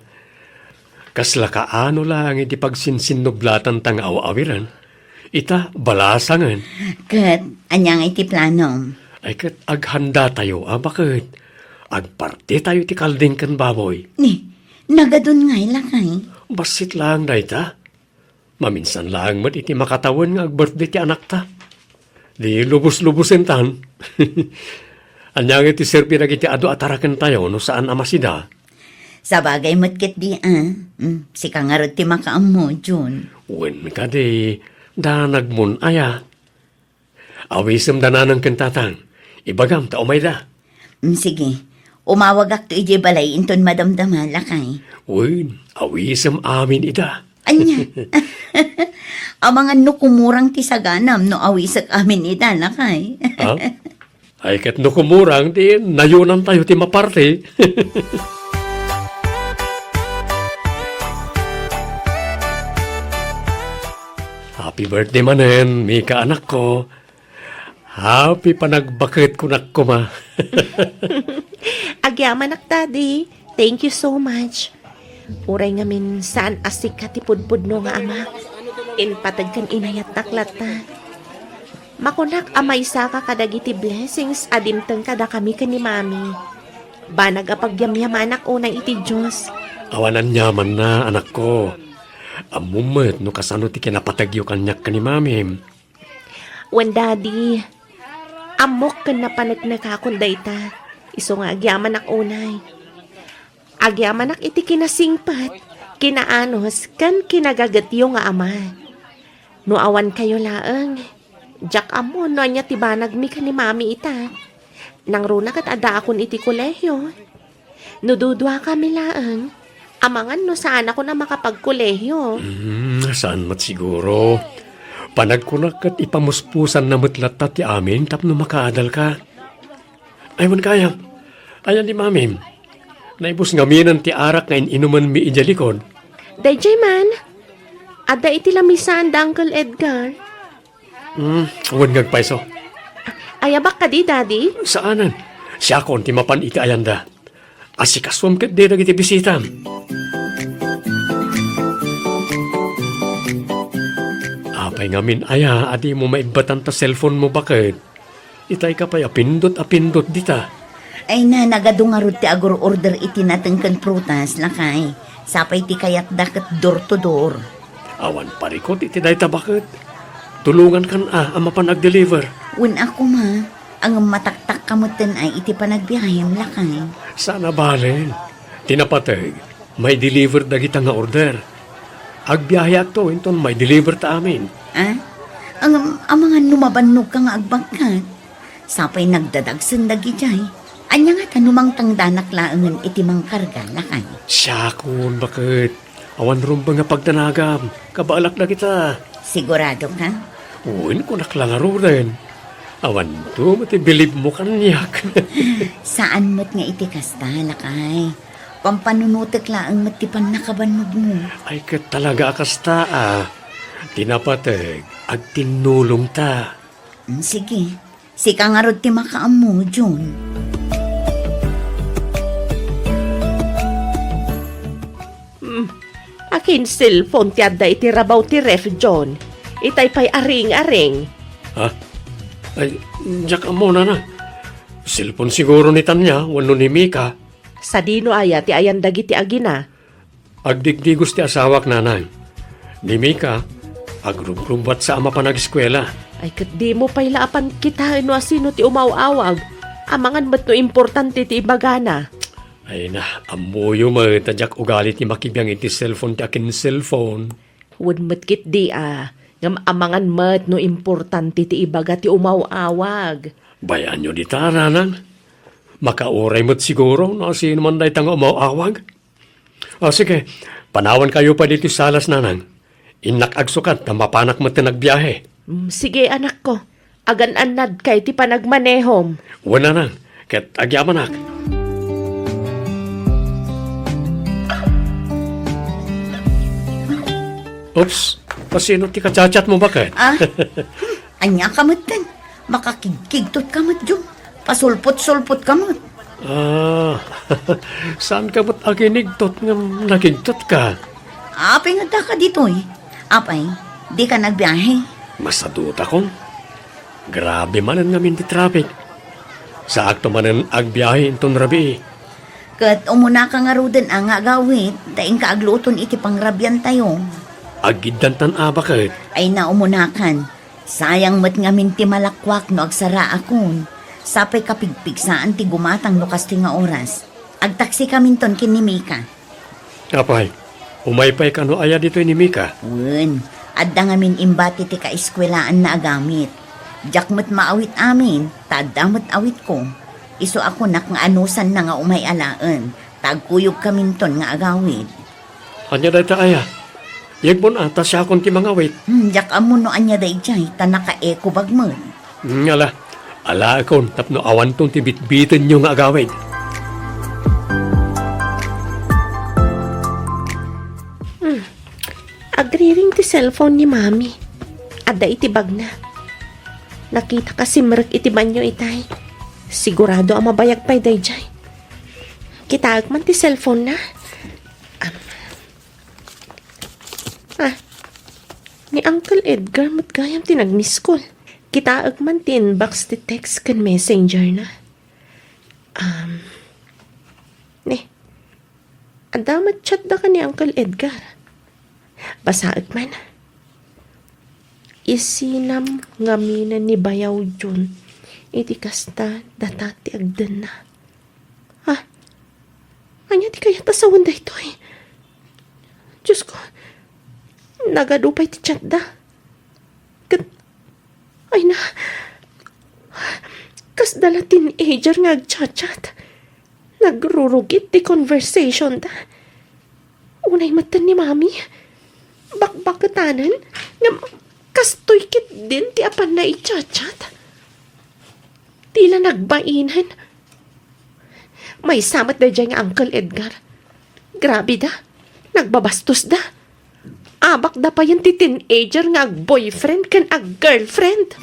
Kasla kaano laeng iti pagsinsinnublatan ta nga aw-awiren. Ita, balasangen. Ket, ania nga iti planom? Ay, ket aghanda tayo a baket. Agparti tayo ti kalding ken baboy. Ni, nagadun ngay, lakay? Bassit laeng dayta. Maminsan laeng met iti makatawen nga agbirthday ti anakta. Di lubos-lubosen tan. Ania nga iti serbi dagiti adu a tarakentayo no saan a masida? Sabagay met ketdi a. Mm, sika ngarud ti makaammo, Jun. Wen kadi, danagmon aya. Awisem da nanang ken tatang. Ibagam ta umayda. Mm, sige. Umawagakto idiay balay inton madamdama, lakay. Wen, awisem amin ida. Ania? Amangan no kumurang ti saganam no awisek amin ida, lakay. Ha? Ay, ket no kumurang, di nayonantayo ti maparti. Happy birthday manen, Mika, anakko. Happy panagbaket kunak koma. Agyamanak, Daddy. Thank you so much. Uray ngamin saan a sika ti pudpudno nga ama. Impateg ken inayatnak latta. Makunak a maysaka kadagiti blessings a dimteng kadakami ken ni Mami. Banag a pagyamyamanak unay iti Dios. Awan aniamanna, anakko. Ammom met no kasano ti kinapategyo kaniak ken ni Mamim. Wen, Daddy, ammok ken napaneknekakon dayta. Isu nga agyamanak unay. Agyamanak iti kinasingpet, kinaanus, ken kinagagetyo nga ama. No awan kayo laeng, diak ammo no ania ti banagmi ken ni Mami ita. Nangruna ket addaakon iti kolehio. No duduakami laeng, amangan no saanakon a makapagkolehio. Hmm, saan met siguro. Panagkunak ket ipamuspusanna met latta ti amin tapno makaadalka. Ay, wen kayam. Ayan ni Mamim. Naibus ngaminen ti arak nga in-inumenmi idiay likod. Daydiay man. Adda iti lamisaan da Uncle Edgar. Hmm, wen nga agpayso. Ayabak kadi, Daddy? Saanen. Siakon ti mapan iti ayanda. Asikasuam ketdi dagiti bisitam. Apay ngamin aya a dimo maibbatan ta cellphone mo baket? Itay ka pay a pindot a pindot dita. Ay na, nagadu ngarud ti agur-order iti nateng ken prutas, lakay. Sapay ti kayatda ket door to door. Awan parikut iti dayta baket. Tulongankan a, a mapan agdeliver. Wen a koma, ngem mataktakka metten ay iti panagbiahem, lakay. Saan a balen. Ti napateg, maideliver dagita nga order. Agbiaheakto inton maideliver ta amin. Ah? Ngem amangan no mabannogka nga agbagkat. Sapay nagdadagsen dagidiay. Ania ngata no mangtangdanak laengen iti mangkarga, lakay? Siakon, baket. Awan rumbeng nga pagdanagam. Kabaalak dagita. Sigurado ka? Wen, kunak la ngaruden. Awanto met ti bilibmo kaniak. Saan met nga iti kasta, lakay. Pampanunotek laeng met ti pannakabannogmo. Ay, ket talaga a kasta, a. Ti napateg, agtinnulongta. Mm, sige. Sika ngarud ti makaammo, Jun. Hmm. Akin cellphone ti adda iti rabaw ti ref, John. Itay pay aring-aring. Ha? Ay, diak ammo, nana. Cellphone siguro ni Tanya wenno ni Mika. Sadino aya ti ayan dagiti agina? Agdigdigos ti asawak, nanang. Ni Mika, agrugrubbat sa a mapan ageskuela. Ay, ket dimo pay la apan kitaen no asino ti umaw-awag. Amangan met no importante ti ibagana. Ay na, ammoyo met a diak ugali ti makibiang iti cellphone ti akin cellphone. Wen met ketdi a, ngem amangan met no importante ti ibaga ti umaw-awag. Bay-anyo dita, nanang. Makauray met siguro no asino man dayta nga umaw-awag. O, sige. Panawankayo pay ditoy salas, nanang. Innak agsukat ta mapanak met ti nagbiahe. Mm, sige, anakko. Agan-annadka iti panagmanehom. Wen, nanang. Ket agyamanak. Oops. Asino ti kachat-chat mo, baket? Ah? Ania ka metten? Makakigkigtot ka met, Jun. Pasulpot-sulpot ka met. Ah, saan ka met aginigtot ngem nagigtot ka? Apay nga daka ditoy? Apay, di ka nagbiahe? Masadutakon. Grabe manen ngamin ti traffic. Saakto manen agbiahe inton rabii. Ket umuna ka ngaruden a nga agawid, ta inka agluton iti pangrabiantayo. Aggiddantan a baket. Ay na, umunakan. Sayang met ngamin ti malakuak no agsaraakon. Sapay kapigpigsaan ti gumatang no kastoy nga oras. Agtaksikaminton ken ni Mika. Apay, umay pay kano aya ditoy ni Mika? Wen, adda ngamin imbati ti kaeskuelaanna a gamit. Diak met maawit amin, ta adda met awitko. Isu a kunak nga anusanna nga umay alaen, ta agkuyogkaminton nga agawid. Ania dayta aya? Yegbon a, ta siakon ti mangawit. Hmm, diak ammo no ania daydiay, ta naka-eco bag met. Hmm, ala. Alaekon tapno awanton ti bitbitenyo nga agawid. Hmm. Agriring ti cellphone ni Mami. Adda iti bagna. Nakita ka simrek iti banyo itay. Sigurado a mabayag pay daydiay. Kitaek man ti cellphone na. Ah, ni Uncle Edgar met gayam ti nag-miss call. Kitaek man ti inbox ti text ken messenger na. Um, ne, adda met chat da ken ni Uncle Edgar. Basaek man. Isinam ngaminen ni Bayaw Jun iti kasta data ti agdenna. Ha? Ania ti kayat a sawen daytoy? Diyos ko, nagadu pay ti chat da. Ket, ay na, kasda la teenager nga agchat-chat. Nagrurugit ti conversation da. Unay metten ni Mami. Bakbaketanen, ngem kastoy ketdin ti apanna i-chat-chat. Ti la nagbainen. Maysa met daydiay nga Uncle Edgar. Grabe da. Nagbabastos da. Abak da payen ti teenager nga ag-boyfriend ken ag-girlfriend.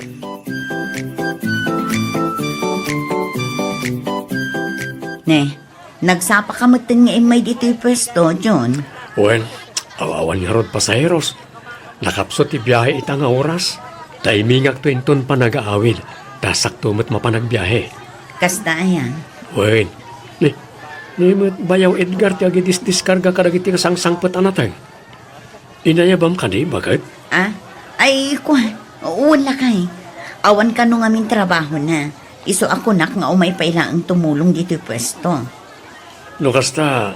Ne, nagsapaka metten nga immay ditoy pwesto, Jun? Wen, aw-awan ngarud pasaheros. Nakapsut ti biahe ita nga oras. Timingakto inton panagaawid. Ta sakto met mapan agbiahe. Kasta aya? Wen, ni, ni met Bayaw Edgar ti agidisdiskarga kadagiti nasangsangpet a nateng. Inayabam kadi, baket? Ah? Ay, kua, wen lakay. Awan kano ngamin trabahona. Isu a kunak nga umay pay laeng tumulong ditoy pwesto. No kasta,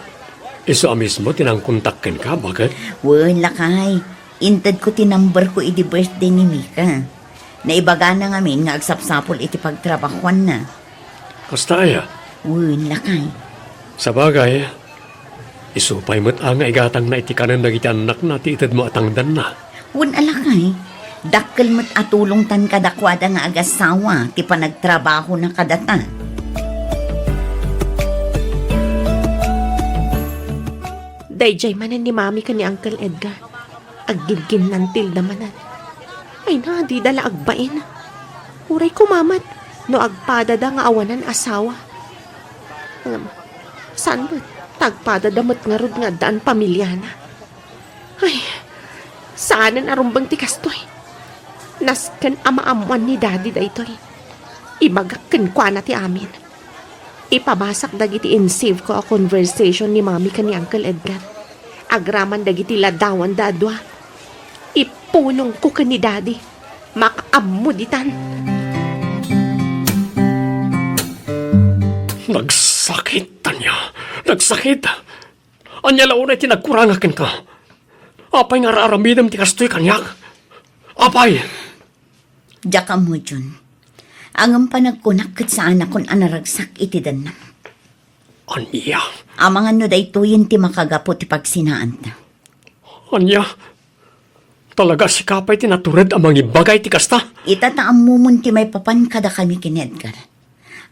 isu a mismo ti nangkontak kenka, baket? Wen, lakay. Intedko ti number ko idi birthday ni Mika. Naibagana ngamin nga agsapsapul iti pagtrabahuanna. Kasta aya? Wen, lakay. Sabagay, isu pay met a nga igatangna iti kanen dagiti annakna ti itedmo a tangdanna. Wen a lakay, dakkel met a tulongtan kadakuada nga agasawa ti panagtrabahona kadata. Daydiay manen ni Mami ken ni Uncle Edgar. Aggingginnantilda manen. Ay na, dida la agbain. Uray koma met no agpadada nga awanan asawa. Ngem, saan met, ta agpadada met ngarud nga addaan pamiliana. Ay, saanen a rumbeng ti kastoy. Nasken a maammoan ni Daddy daytoy. Ibagak kenkuana ti amin. Ipabasak dagiti in-save ko a conversation ni Mami ken ni Uncle Edgar. Agraman dagiti ladawanda a dua. Ipulongko ken ni Daddy. Makaammo ditan. Nagsakit, Tanya. Nagsakit. Ania la unay ti nagkurangak kenka? Apay nga ar-aramidem ti kastoy kaniak? Apay! Diak ammo, Jun. Ngem panagkunak ket saanakon a naragsak iti dennam. Ania? Amangan no daytoyen ti makagapu ti pagsinaanta. Ania? Talaga sika pay ti natured a mangibaga iti kasta? Ita ta ammomon ti maipapan kadakami ken ni Edgar.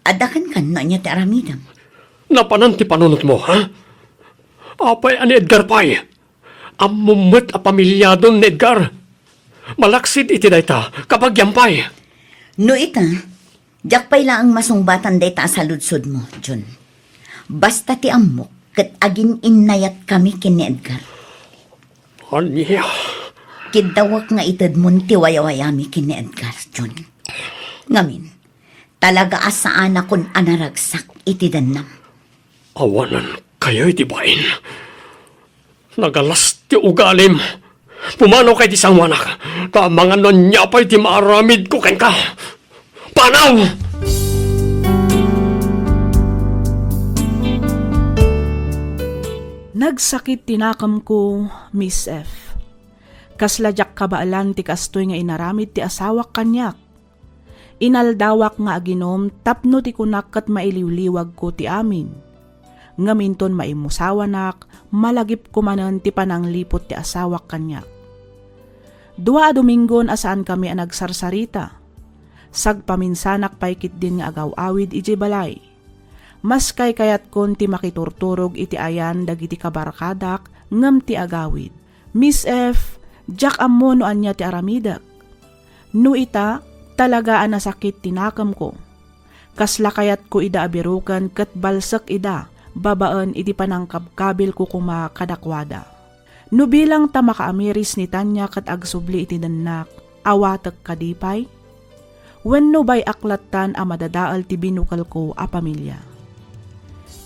Adda kenka no ania ti aramidem. Napanan ti panunotmo, ha? Apay a ni Edgar pay? Ammom met a pamiliadon ni Edgar. Malaksid iti dayta, kabagian pay. No ita, diak pay laeng masungbatan dayta a saludsodmo, Jun. Basta ti ammok, ket agin-innayatkami ken ni Edgar. Ania? Kiddawek nga itedmon ti wayawayami ken ni Edgar, Jun. Ngamin, talaga a saanakon a naragsak iti dennam. Awanan kayo iti bain. Nagalas ti ugalim. Pumanaw kay ti sanguanak. Ta amangan no ania pay ti maaramidko kenka. Panaw! Nagsakit ti nakemko, Miss F. Kasla diak kabaelan ti kastoy nga inaramid ti asawak kaniak. Inaldawak nga aginom tapno ti kunak ket mailiwliwagko ti amin. Ngem inton maimmusawanak, malagipko manen ti panangliput ti asawak kaniak. Dua a Dominggon a saankami a nagsarsarita. Sagpaminsanak pay ketdin nga agaw-awid idiay balay. Maskay kayatkon ti makiturturog iti ayan dagiti kabarkadak ngem ti agawid. Miss F, diak ammo no ania ti aramidek. No ita, talaga a nasakit ti nakemko. Kasla kayatko ida a biroken ket balsek ida babaen iti panangkabkabilko koma kadakuada. No bilang ta makaamiris ni Tanya ket agsubli iti dennak, awatek kadi pay? wenno bay-ak lattan a madadael ti binukelko a pamilia.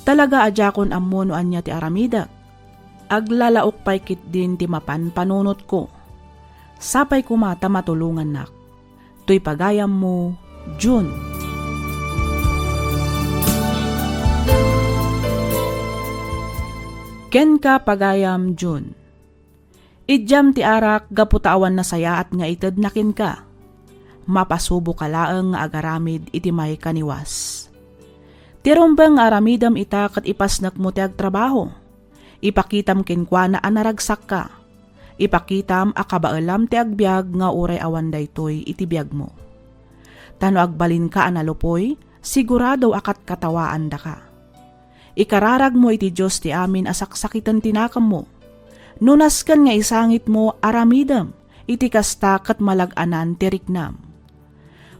Talaga a diakon ammo no ania ti aramidek. Aglalaok pay ketdin ti mapan panunotko. Sapay koma ta matulongannak. Toy pagayammo, June. Kenka, pagayam June. Idiam ti arak gapu ta awan nasayaat nga itedna kenka. Mapasuboka laeng nga agaramid iti maikaniwas. Ti rumbeng nga aramidem ita ket ipasnekmo ti agtrabaho. Ipakitam kenkuana a naragsakka. Ipakitam a kabaelam ti agbiag nga uray awan daytoy iti biagmo. Ta no agbalinka a nalupoy, sigurado a katkatawaandaka. Ikararagmo iti Dios ti amin a saksakiten ti nakemmo. No nasken nga isangitmo, aramidem iti kasta ket malag-anan ti riknam.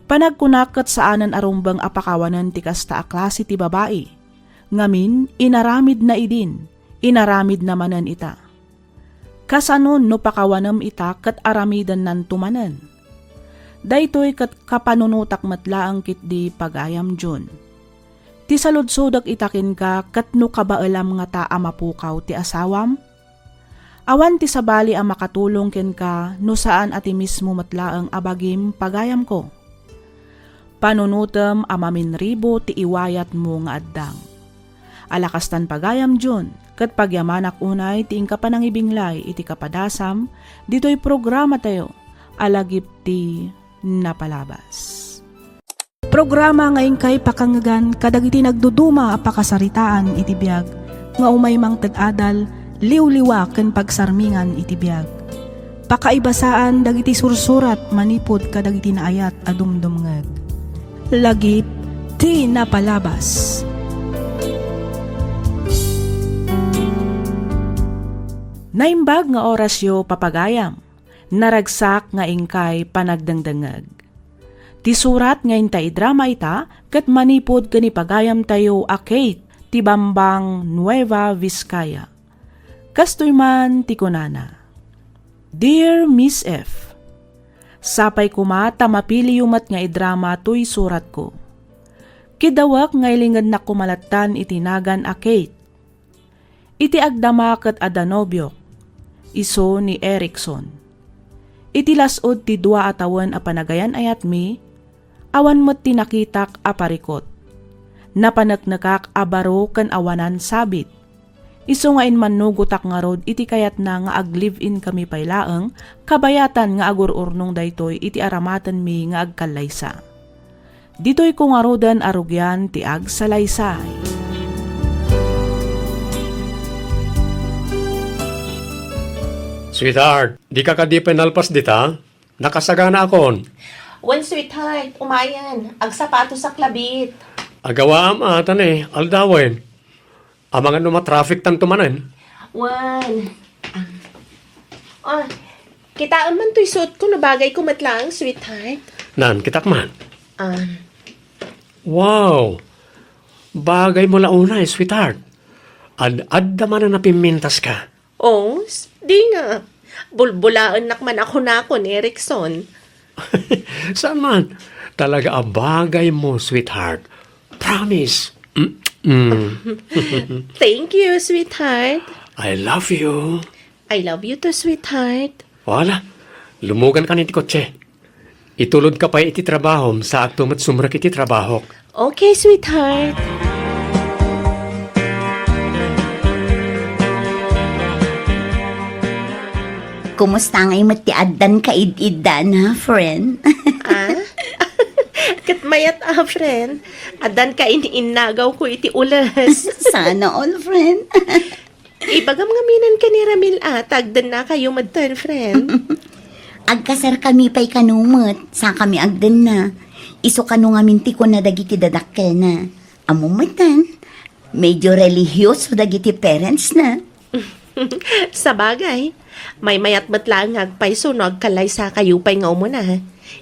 Panagkunak ket saanen a rumbeng a pakawanen ti kasta a klase ti babai. Ngamin, inaramidna idin, inaramidna manen ita. Kasanon no pakawanem ita ket aramidennanto manen? Daytoy ket kapanunotak met laeng ketdi, pagayam June. Ti saludsodek ita kenka ket no kabaelam ngata a mapukaw ti asawam? Awan ti sabali a makatulong kenka no saan a ti mismo met laeng a bagim, pagayamko. Panunotem a maminribo ti iwayatmo nga addang. Ala kastan, pagayam June, ket pagyamanak unay ti inka panangibinglay iti kapadasam ditoy programatayo a Lagip ti Napalabas. Programa nga inkay pakangngegan kadagiti nagduduma a pakasaritaan iti biag nga umay mangted adal, liwliwa ken pagsarmingan iti biag. Pakaibasaan dagiti sursurat manipud kadagiti naayat a dumdumngeg. Lagip ti Napalabas. Naimbag nga orasyo, papagayam. Naragsak nga inkay panagdengdengngeg. Ti surat nga inta idrama ita ket manipud ken ni pagayamtayo a Kate ti Bambang, Nueva Vizcaya. Kastoy man ti kunana, Dear Miss F, sapay koma ta mapiliyo met nga idrama toy suratko. Kidawek nga ilingednak koma lattan iti nagan a Kate. Iti agdama ket adda nobiok, isu ni Erickson. Iti las-ud ti dua a tawen a panagayan-ayatmi, awan met ti nakitak a parikut. Napaneknekak a baro ken awanan sabit. Isu nga immannugotak ngarud iti kayatna nga ag-live-in kami pay laeng, kabayatan nga agur-urnong daytoy iti aramatenmi nga agkallaysa. Ditoyko ngaruden a rugian ti agsalaysay. Sweetheart, dika kadi pay nalpas dita? Nakasaganaakon. Wen, sweetheart, umayen. Agsapatosak labiit. Agawaam a, ta ne, aldawen. Amangan no matraffic tanto manen. Wen. Ah, kitaem man toy suotko no bagayko met laeng, sweetheart. Nan, kitak man. Ah. Wow! Bagaymo la unay, sweetheart. Ad-adda manen a pimmintaska. Oh, s-, di nga. Bulbulaennak man a kunakon, Erickson. Saan man? Talaga a bagaymo, sweetheart. Promise. Mm, mm. Thank you, sweetheart. I love you. I love you too, sweetheart. Wala. Lumuganka iti kotse. Itulodka pay iti trabahom, saakto met sumrek iti trabahok. Okay, sweetheart. Kumusta ngay met ti addan kaid-iddana, friend? Ah? Ket mayat a, friend. Addan kain-innagawko iti ules. Sana all, friend. Ibagam ngamin ken ni Ramil a, ta agdennakayo metten, friend. Agkasarkami pay kano met, sakami agdenna. Isu kano ngamin ti kuna dagiti dadakkelna. Ammom metten, medyo relihiyoso dagiti parentsna. Sabagay, maymayat met laeng nga agpayso no agkallaysakayo pay nga umuna.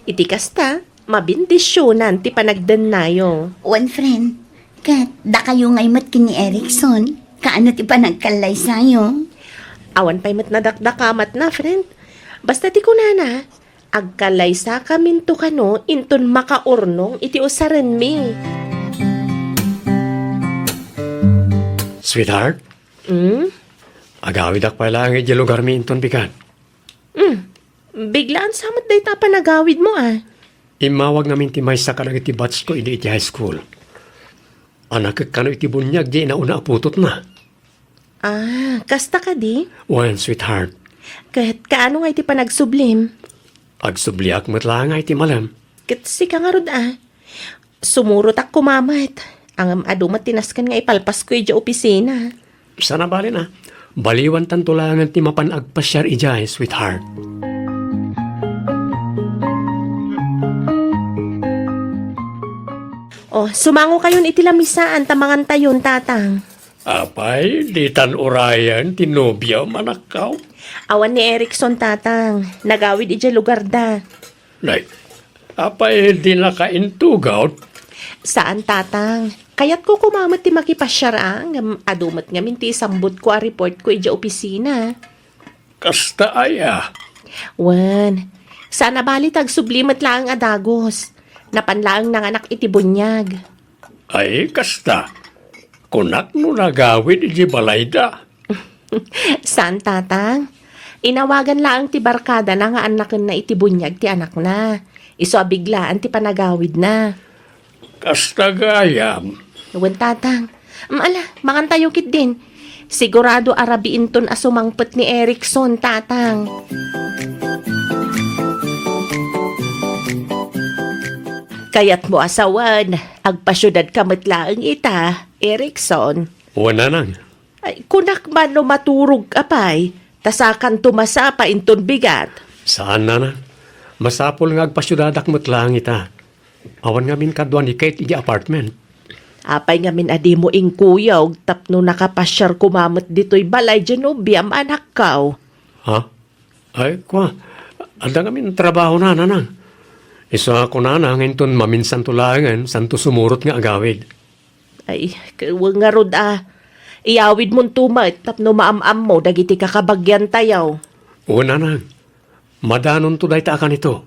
Iti kasta, mabendisionan ti panagdennayo. Wen, friend, ket dakayo ngay met ken ni Erickson, kaano ti panagkallaysayo? Awan pay met nadakdakamatna, friend. Basta ti kunana, Agkalaysakaminto kano inton makaurnong iti usarenmi. Sweetheart, Hmm? Agawidak pay laeng idiay lugarmi inton bigat. Hmm. Biglaan sa met dayta panagawidmo, a. Immawag ngamin ti maysa kadagiti batchko idi iti high school. Anakek kano iti buniag diay nauna a putotna. Ah, kasta kadi? Wen, sweetheart. Ket kaano nga iti panagsublim? Agsubliak met laeng iti malem. Ket sika ngarud, a. Sumurotak koma met. Ngem adu met ti nasken nga ipalpasko idiay opisina. Saan a bale a. Baliwantanto laengen ti mapan agpasiar idiay, sweetheart. O, sumangokayon iti lamisaan ta mangantayon, Tatang. Apay, ditan urayen ti nobiam, anakko? Awan ni Erickson, Tatang. Nagawid idiay lugarda. Nay, apay dinaka intugaw? Saan, Tatang. Kayatko koma met ti makipasiar, a, ngem adu met ngamin ti isambutko a reportko idiay opisina. Kasta aya? Wen, saan a bale ta agsubli met laeng a dagus. Napan laeng nanganak iti buniag. Ay, kasta. Kunak no nagawid iti balayda. Saan, Tatang. Inawagan laeng ti barkadana nga annakenna iti buniag ti anakna. Isu a biglaan ti panagawidna. Kasta gayam. Wen, Tatang. Mm, ala, mangantayo ketdin. Sigurado a rabiinton a sumangpet ni Erickson, Tatang. Kayatmo a sawen, agpasiudadka met laeng ita, Erickson. Wen, nanang. Ay, kunak man no maturogka pay, ta sakanto masapa inton bigat. Saan, nanang. Masapul nga agpasiudadak met laeng ita. Awan ngamin kadua ni Kate iti apartment. Apay ngamin a dimo inkuyog tapno nakapasiar koma met ditoy balay diay nobiam, anakko? Ha? Ay, kua, adda ngamin trabahona, nanang. Isu a kunana nga inton maminsanto laengen, santo sumurot nga agawid. Ay, ket wen ngarud a. Iyawidmonto met tapno maam-ammo dagiti kakabagiantayo. Wen, nanang. Madanonto dayta a kanito.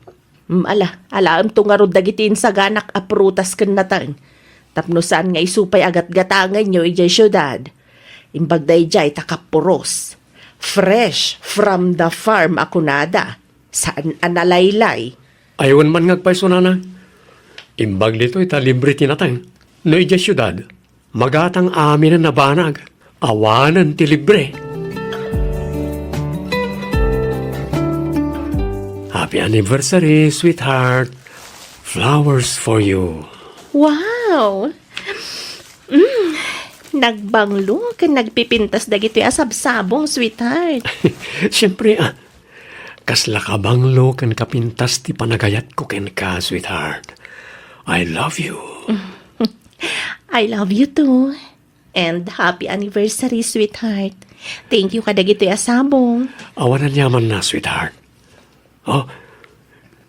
Mm, ala, alaemto ngarud dagiti insaganak a prutas ken nateng. Tapno saan nga isu pay a gatgatangenyo idiay siudad. Imbag daydiay ta kapuros. Fresh from the farm a kunada. Saan a nalaylay. Ay, wen man nga agpayso, nanang. Imbag ditoy ta libre ti nateng. No idiay siudad, magatang aminen a banag. Awanen ti libre. Happy anniversary, sweetheart. Flowers for you. Wow! Mm, nagbanglo ken nagpipintas dagitoy a sabsabong, sweetheart. Siempre, a, kasla kabanglo ken kapintas ti panagayatko kenka, sweetheart. I love you. I love you too. And happy anniversary, sweetheart. Thank you kadagitoy a sabong. Awan aniamanna, sweetheart. Oh,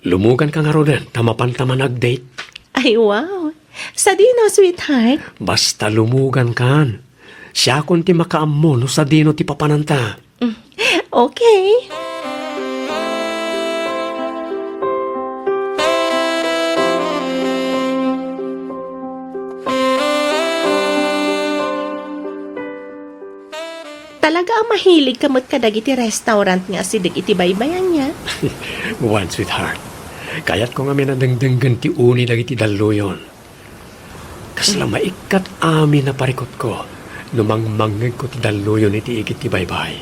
lumuganka ngaruden ta mapanta man ag-date. Ay, wow. Sadino, sweetheart? Basta lumugankan. Siakon ti makaammo no sadino ti papananta. Mm. Okay. Talaga a mahiligka met kadagiti restaurant nga asideg iti baybay, ania? Wen, sweetheart. Kayatko ngamin a dengdenggen ti uni dagiti dalluyon. Kasla maikkat amin a parikutko no mangmangngegko ti dalluyon iti igid ti baybay.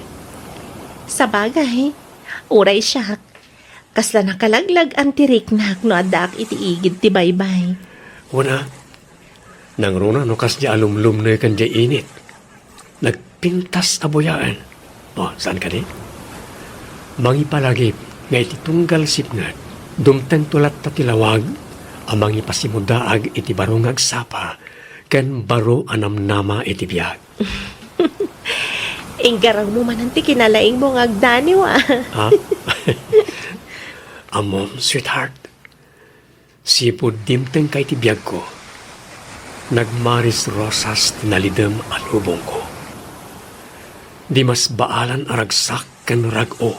Sabagay, uray siak, kasla nakalaglag-an ti riknak no addaak iti igid ti baybay. Wen a, nangruna no kasdiay a lumlumneken diay init. Nagpintas a buyaen. O, saan kadi? Mangipalagip nga iti tunggal sipnget, dumtengto latta ti lawag a mangipasimudaag iti baro nga agsapa ken baro a namnama iti biag. Inggarawmo manen ti kinalaingmo nga agdaniw, a. Ha? Ammom, sweetheart, sipud dimtengka iti biagko, nagmaris rosas ti nalidem a lubongko. Dimasbaalan a ragsak ken rag-o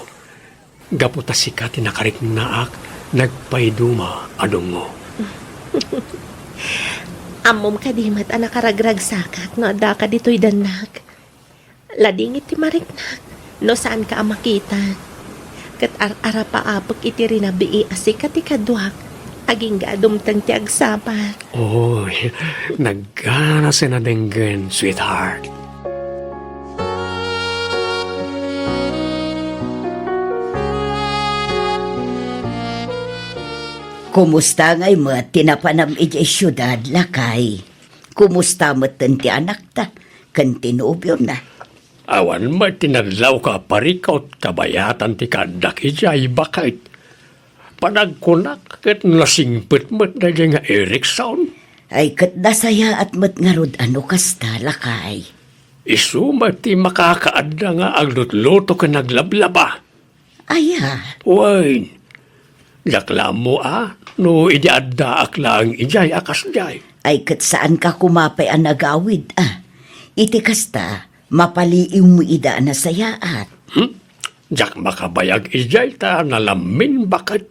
Gapu ta sika ti nakariknaak, nagpaiduma a dungngo. Ammom kadi met a nakaragragsakak no addaka ditoy dannak. Ladingit ti mariknak no saanka a makita. Ket ar-arapaapek iti rinabii a sika ti kaduak, agingga a dumteng ti agsapa. Oy, nagganasen a denggen, sweetheart. Kumusta ngay met ti napanam idiay siudad, lakay? Kumusta metten ti anakta ken ti nobiona? Awan met ti nadlawko a parikut kabayatan ti kaaddak idiay, baket. Panagkunak ket nasingpet met daydiay nga Erickson. Ay, ket nasayaat met ngarud a no kasta, lakay. Isu met ti makakaadda nga aglutluto ken aglablaba. Aya? Wen, diak la ammo a no idi addaak laeng idiay a kasdiay. Ay, ket saanka koma pay a nagawid a. Iti kasta, mapaliiwmo ida a nasayaat. Hmm? Diak makabayag idiay ta nalammin, baket.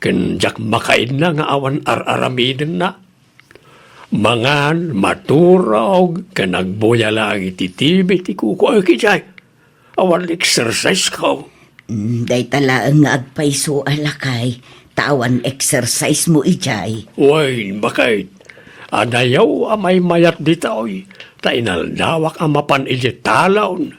Ken diak makaidna nga awan ar-aramidenna. Mangan, maturog, ken agbuya laeng iti T V ti kukuaek idiay. Awan exercise ko. Mm, dayta laeng nga agpayso a, lakay, ta awan exercise mo idiay. Wen, baket. Adayo a maymayat ditoy, ta inaldawak a mapan idiay talon.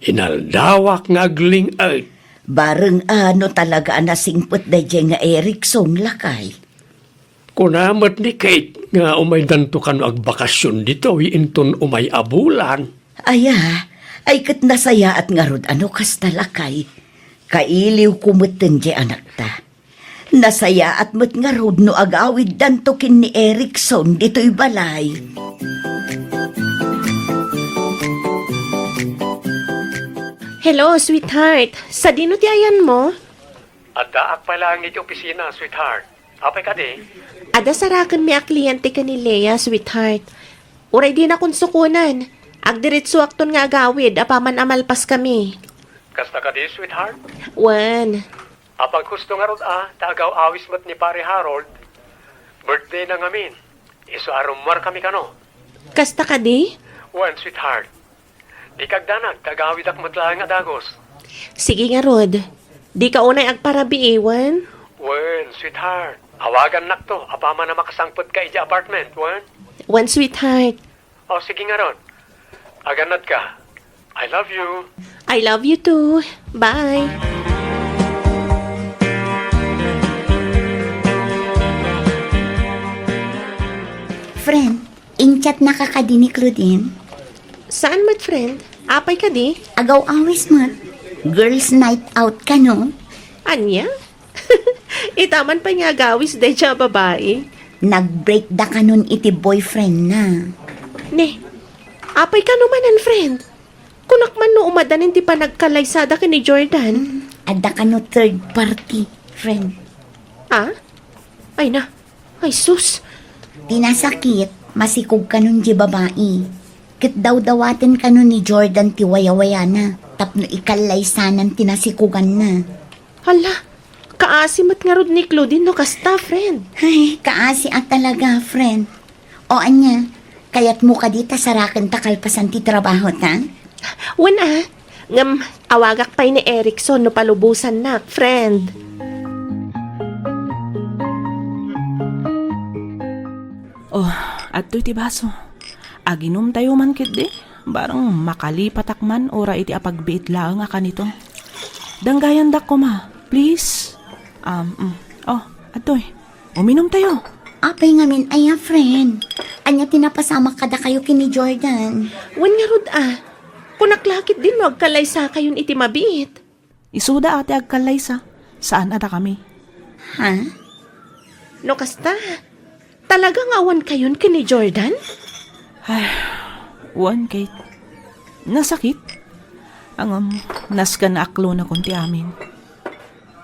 Inaldawak nga agling-et. Bareng a no talaga a nasingpet daydiay nga Erickson, lakay. Kuna met ni Kate nga umaydanto kano agbakasyon ditoy inton umay a bulan. Aya, ay, ket nasayaat ngarud a no kasta, lakay. Kailiwko metten diay anakta. Nasayaat met ngarud no agawiddanto ken ni Erickson ditoy balay. Hello, sweetheart. Sadino ti ayanmo? Addaak pay laeng iti opisina, sweetheart. Apay kadi? Adda sarakenmi a kliyente ken ni Lea, sweetheart. Uray dinakon sukonen, agdiretsoakton nga agawid apaman a malpaskami. Kasta kadi, sweetheart? Wen. Apaghusto ngarud a, ta agaw-awis met ni Pare Harold. Birthday-na ngamin. Isu a rummuarkami kano. Kasta kadi? Wen, sweetheart. Dika agdanag, ta agawidak met laeng a dagus. Sige ngarud. Dika unay agparabii, wen? Wen, sweetheart. Awagannakto apaman a makasangpetka idiay apartment, wen? Wen, sweetheart. O, sige ngarud. Agannadka. I love you. I love you too. Bye. Friend, in-chatnaka kadi ni Claudine? Saan met, friend? Apay kadi? Agaw-awis met. Girls' night out kano? Ania? Itaman pay nga agawis daydiay a babai. Nag-break da kanon iti boyfriend na. Ne, apay kano manen, friend? Kunak man no umadanin ti panagkalaysada ken ni Jordan. Mm, adda kano third party, friend. Ah? Ay na. Ay, sus. Ti nasakit, masikog kanon diay babai. Ket dawdawaten kanon ni Jordan ti wayawayana tapno ikallaysanan ti nasikoganna. Hala, kaasi met ngarud ni Claudine no kasta, friend. Ay, kaasi a talaga, friend. O ania, kayatmo kadi ta sarakenta kalpasan ti trabahota? Wen a, ngem awagak pay ni Erickson no palubosannak, friend. Oh, adtoy ti baso. Aginumtayo man ketdi. Bareng makalipatak man uray iti apagbiit laeng a kanito. Danggayandak koma, please. Um, mm. Oh, adtoy. Uminumtayo. Apay ngamin aya, friend? Ania ti napasamak kadakayo ken ni Jordan? Wen ngarud a. Kunak la ketdin no agkalaysakayon iti mabiit. Isuda a ti agkallaysa, saan a dakami. Ha? No kasta, talaga nga awan kayon ken ni Jordan? Ay, wen, Kate. Nasakit. Ngem, nasken a aklonakon ti amin.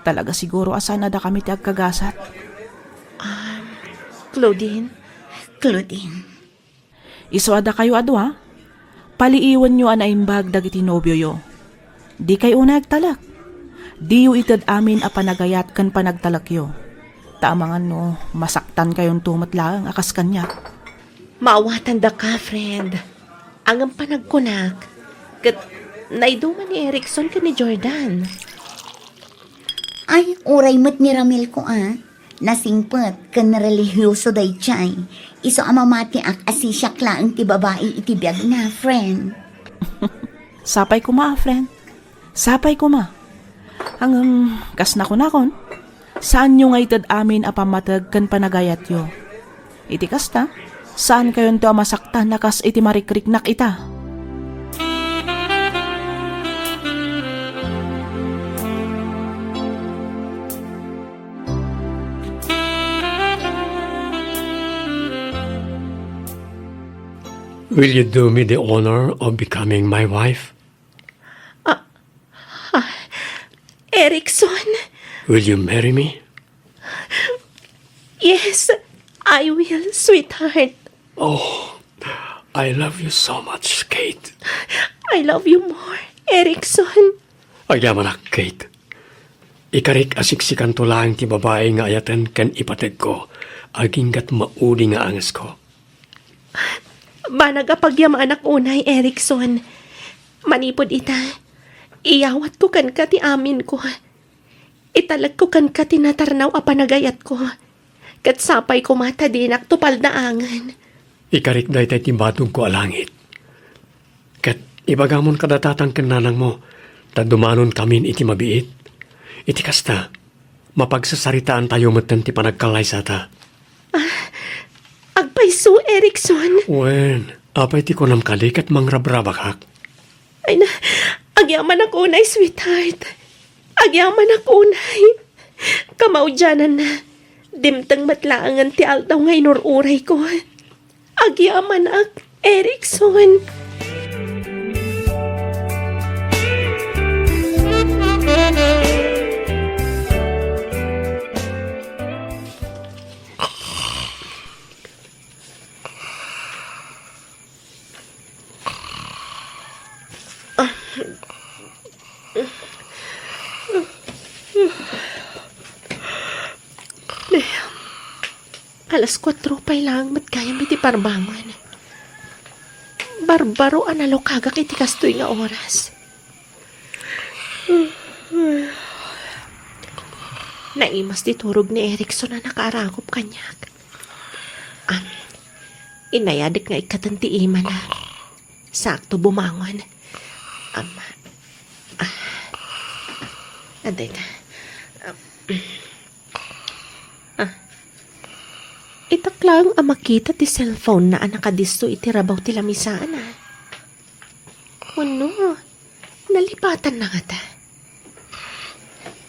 Talaga siguro a saan a dakami ti agkagasat. Ah, Claudine? Claudine. Isu a dakayo a dua, paliiwenyo a naimbag dagiti nobioyo. Dikay unay agtalek. Diyo ited amin a panagayat ken panagtalekyo. Ta amangan no masaktankayonto met laeng a kas kaniak. Maawatandaka, friend. Ngem panagkunak, ket naiduma ni Erickson ken ni Jordan. Ay, uray met ni Ramil ko a. Nasingpet ken relihioso daydiay. Isu a mamatiak a sisiak laeng ti babai iti biagna, friend. Sapay koma, friend. Sapay koma. Ngem, kas nakunakon, saanyo nga ited amin a pammateg ken panagayatyo. Iti kasta, saankayonto a masaktan a kas iti marikriknak ita. Will you do me the honor of becoming my wife? Ah, ah, Erickson? Will you marry me? Yes, I will, sweetheart. Oh, I love you so much, Kate. I love you more, Erickson. Agyamanak, Kate. Ikarik a siksikanto laeng ti babai nga ayaten ken ipategko, aginggat maudi nga angesko. Banag a pagyamanak unay, Erickson. Manipud ita, iyawatko kenka ti aminko. Italekko kenka ti natarnaw a panagayatko. Ket sapay koma ta dinak tupaldaangen. Ikarik daytay ti batogko a langit. Ket ibagamon kadatatang ken nanangmo, ta dumanonkamin iti mabiit. Iti kasta, mapagsasaritaantayo metten ti panagkallaysata. Ah, agpayso, Erickson. Wen, apay ti kunam kadi ket mangrabrabakak? Ay na, agyamanak unay, sweetheart. Agyamanak unay. Kamaudiananna, dimteng met laengen ti aldaw nga inur-urayko. Agyamanak, Erickson. Alas kuatro pay laeng met gayam iti parbangon. Barbaro a nalukagak iti kastoy nga oras. Naimas ti turog ni Erickson a nakaaragop kaniak. Am, inayadek nga ikkaten ti imana. Sakto bumangon. Am, ah, adda ita. Am, ah, itak laeng a makita ti cellphone na a nakadisso iti rabaw ti lamisaan, ah. Wenno, nalipatanna ngata?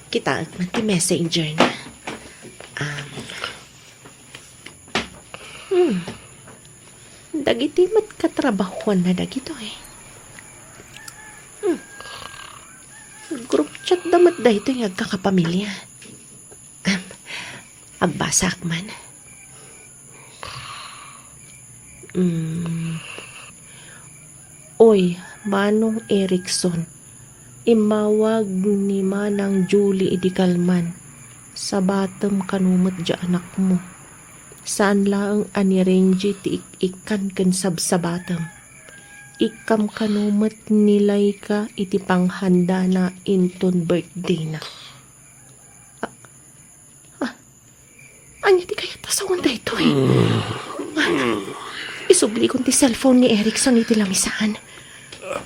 Kitaek man ti messenger na. Um, hmm. Dagiti met katrabahuanna dagitoy. Hmm. Group chat da met daytoy nga agkakapamilya. Um, agbasaak man. Mm. Oy, Manong Erickson, immawag ni Manang Julie idi kalman. Sabatem kano met diay anakmo. Saan laeng a ni Renji ti ik-ikkan ken sabsabatem. Ikkam kano met ni Laika iti panghandana inton birthday-na. Ah, ah, Ania ti kayat a sawen daytoy? Isublikon ti cellphone ni Erickson iti lamisaan.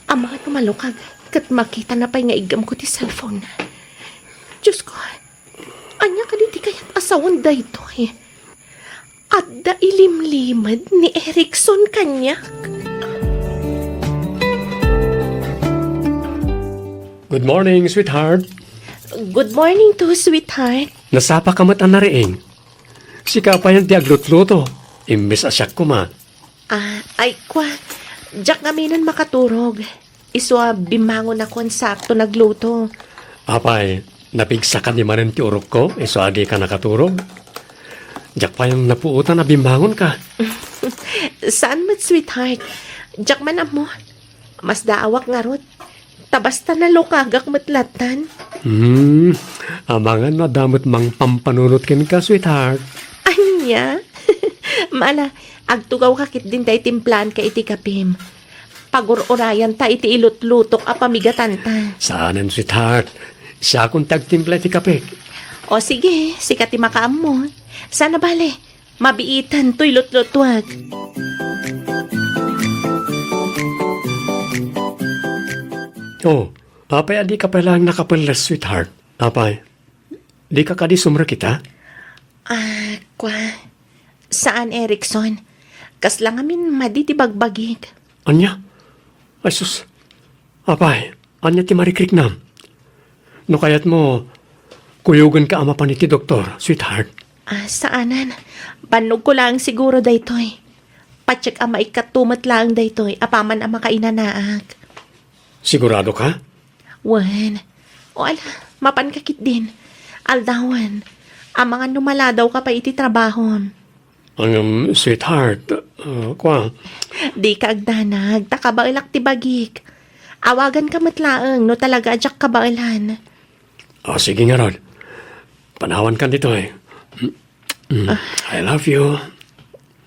Amangan no malukag ket makitana pay nga iggamko ti cellphone-na. Diosko, ania kadi ti kayat a sawen daytoy? Adda ilimlimed ni Erickson kaniak? Good morning, sweetheart. Good morning too, sweetheart. Nasapa ka met a nariing. Sika payen ti aglutluto. Imbes a siak koma. Ah, ay, kwa. Diak ngaminen makaturog. Isu a bimmangonakon sakto nagluto. Apay, napigsaka di manen ti urokko, isu a dika nakaturog? Diak payen napuotan a bimmangonka. Saan met, sweetheart. Diak man ammo. Masdaawak ngarud. Ta basta nalukagak met lattan. Hmm, amangan no adda met mangpampanunot kenka, sweetheart. Ania? Mala, agtugawka ketdin tay timplaanka iti kapim. Pagur-urayanta iti ilutlutok a pamigatanta. Saanen, sweetheart. Siakon ti agtimpla iti kapek. O sige, sika ti makaammo. Saan a bale, mabiitan toy lutlutuak. Oh, apay a dika pay laeng nakapelles, sweetheart? Apay, dika kadi sumrekita? Ah, kua, saan, Erickson. Kasla ngamin madi ti bagbagik. Ania? Ay sus, apay, ania ti marikriknam? No kayatmo, kuyogenka a mapan iti doktor, sweetheart. Ah, saanen. Bannogko laeng siguro daytoy. Patiek a maikkato met laeng daytoy apaman a makainanaak. Siguradoka? Wen. O ala, mapanka ketdin. Aldawen. Amangan no maladawka pay iti trabahom. Ngem, sweetheart, ah, kua. Dika agdanag, ta kabaelak ti bagik. Awaganka met laeng no talaga a diak kabaelan. O, sige ngarud. Panawankan ditoy. Mm, I love you.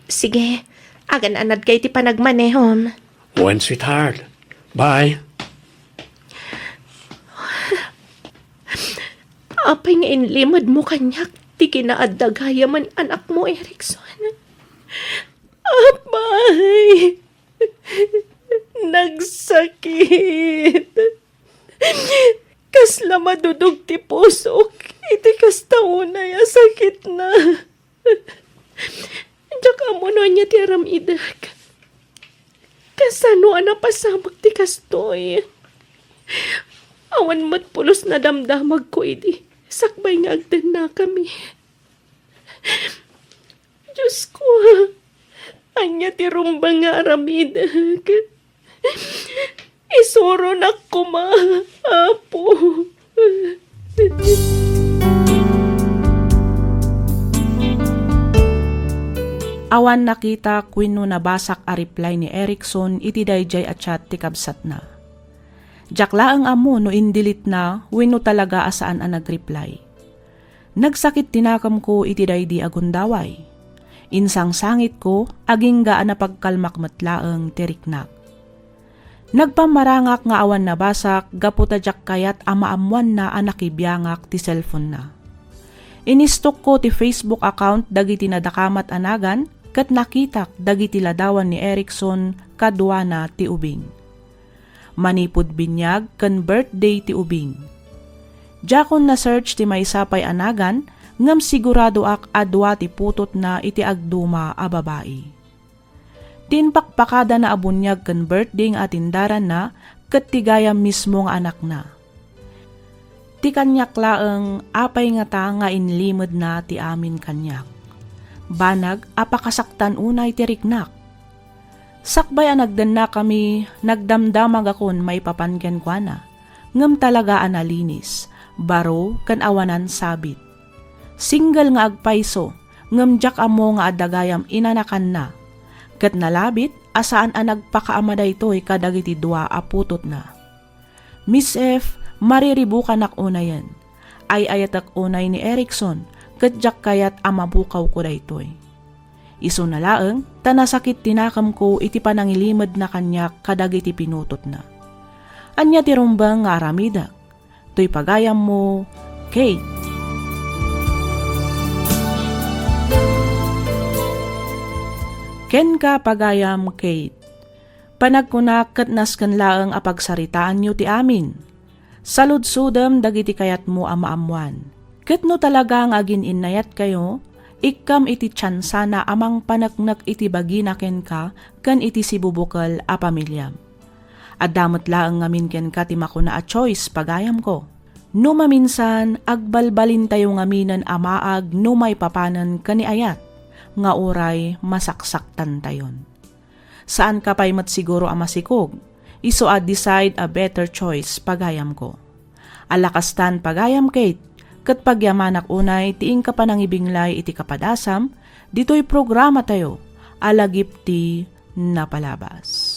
Sige, agan-anadka iti panagmanehom. Wen, sweetheart. Bye. Apay nga inlimedmo kaniak ti kinaadda gayamen anakmo, Erickson? Apay, nagsakit. Kasla madudog ti pusok iti kasta unay a sakitna. Diak ammo no ania ti aramidek. Kasano a napasamak ti kastoy? Awan met pulos nadamdamagko idi sakbay nga agdennakami. Diosko, ania ti rumbeng nga aramidek? Isuronak koma, Apo. Awan nakitak wenno nabasak a reply ni Erickson iti daydiay a chat ti kabsatna. Diak laeng ammo no indelete-na wenno talaga a saan a nagreply. Nagsakit ti nakemko iti daydi a gundaway. Insangsangitko, agingga a napagkalmak met laeng ti riknak. Nagpammarangak nga awan nabasak gapu ta diak kayat a maammoanna a nakibiangak ti cellphone-na. Inistokko ti Facebook account dagiti nadakamat a nagan ket nakitak dagiti ladawan ni Erickson kaduana ti ubing. Manipud binyag ken birthday ti ubing. Diakon na-search ti maysa pay a nagan ngem siguradoak a dua ti putotna iti agduma a babai. Ti impakpakadana a buniag ken birthday nga atindaranna ket ti gayam mismo nga anakna. Ti kaniak laeng, apay ngata nga inlimedna ti amin kaniak? Banag a pakasaktan unay ti riknak. Sakbay a nagdennakami, nagdamdamagakon maipapan kenkuana, ngem talaga a nalinis, baro ken awanan sabit. Single nga agpayso, ngem diak ammo nga adda gayam inanakanna, ket nalabit a saan a nagpakaama daytoy kadagiti dua a putotna. Miss F, mariribukanak unayen. Ay-ayatek unay ni Erickson, ket diak kayat a mabukawko daytoy. Isuna laeng ta nasakit ti nakemko iti panangilimedna kaniak kadagiti pinutotna. Ania ti rumbeng nga aramidek? Toy pagayammo, Kate. Kenka, pagayam Kate. Panagkunak ket nasken laeng a pagsaritaanyo ti amin. Saludsodem dagiti kayatmo a maammoan. Ket no talaga nga agin-innayatkayo, ikkam iti tiansana a mangpaneknek iti bagina kenka ken iti sibubukel a pamiliam. Adda met laeng ngamin kenka ti makuna a choice, pagayamko. No maminsan, agbalbalintayo ngaminen a maag no maipapanen ken ni ayat, nga uray masaksaktantayon. Saanka pay met siguro a masikog, isu a decide a better choice, pagayamko. Ala kastan, pagayam Kate, ket pagyamanak unay ti inka panangibinglay iti kapadasam ditoy programatayo a Lagip ti Napalabas.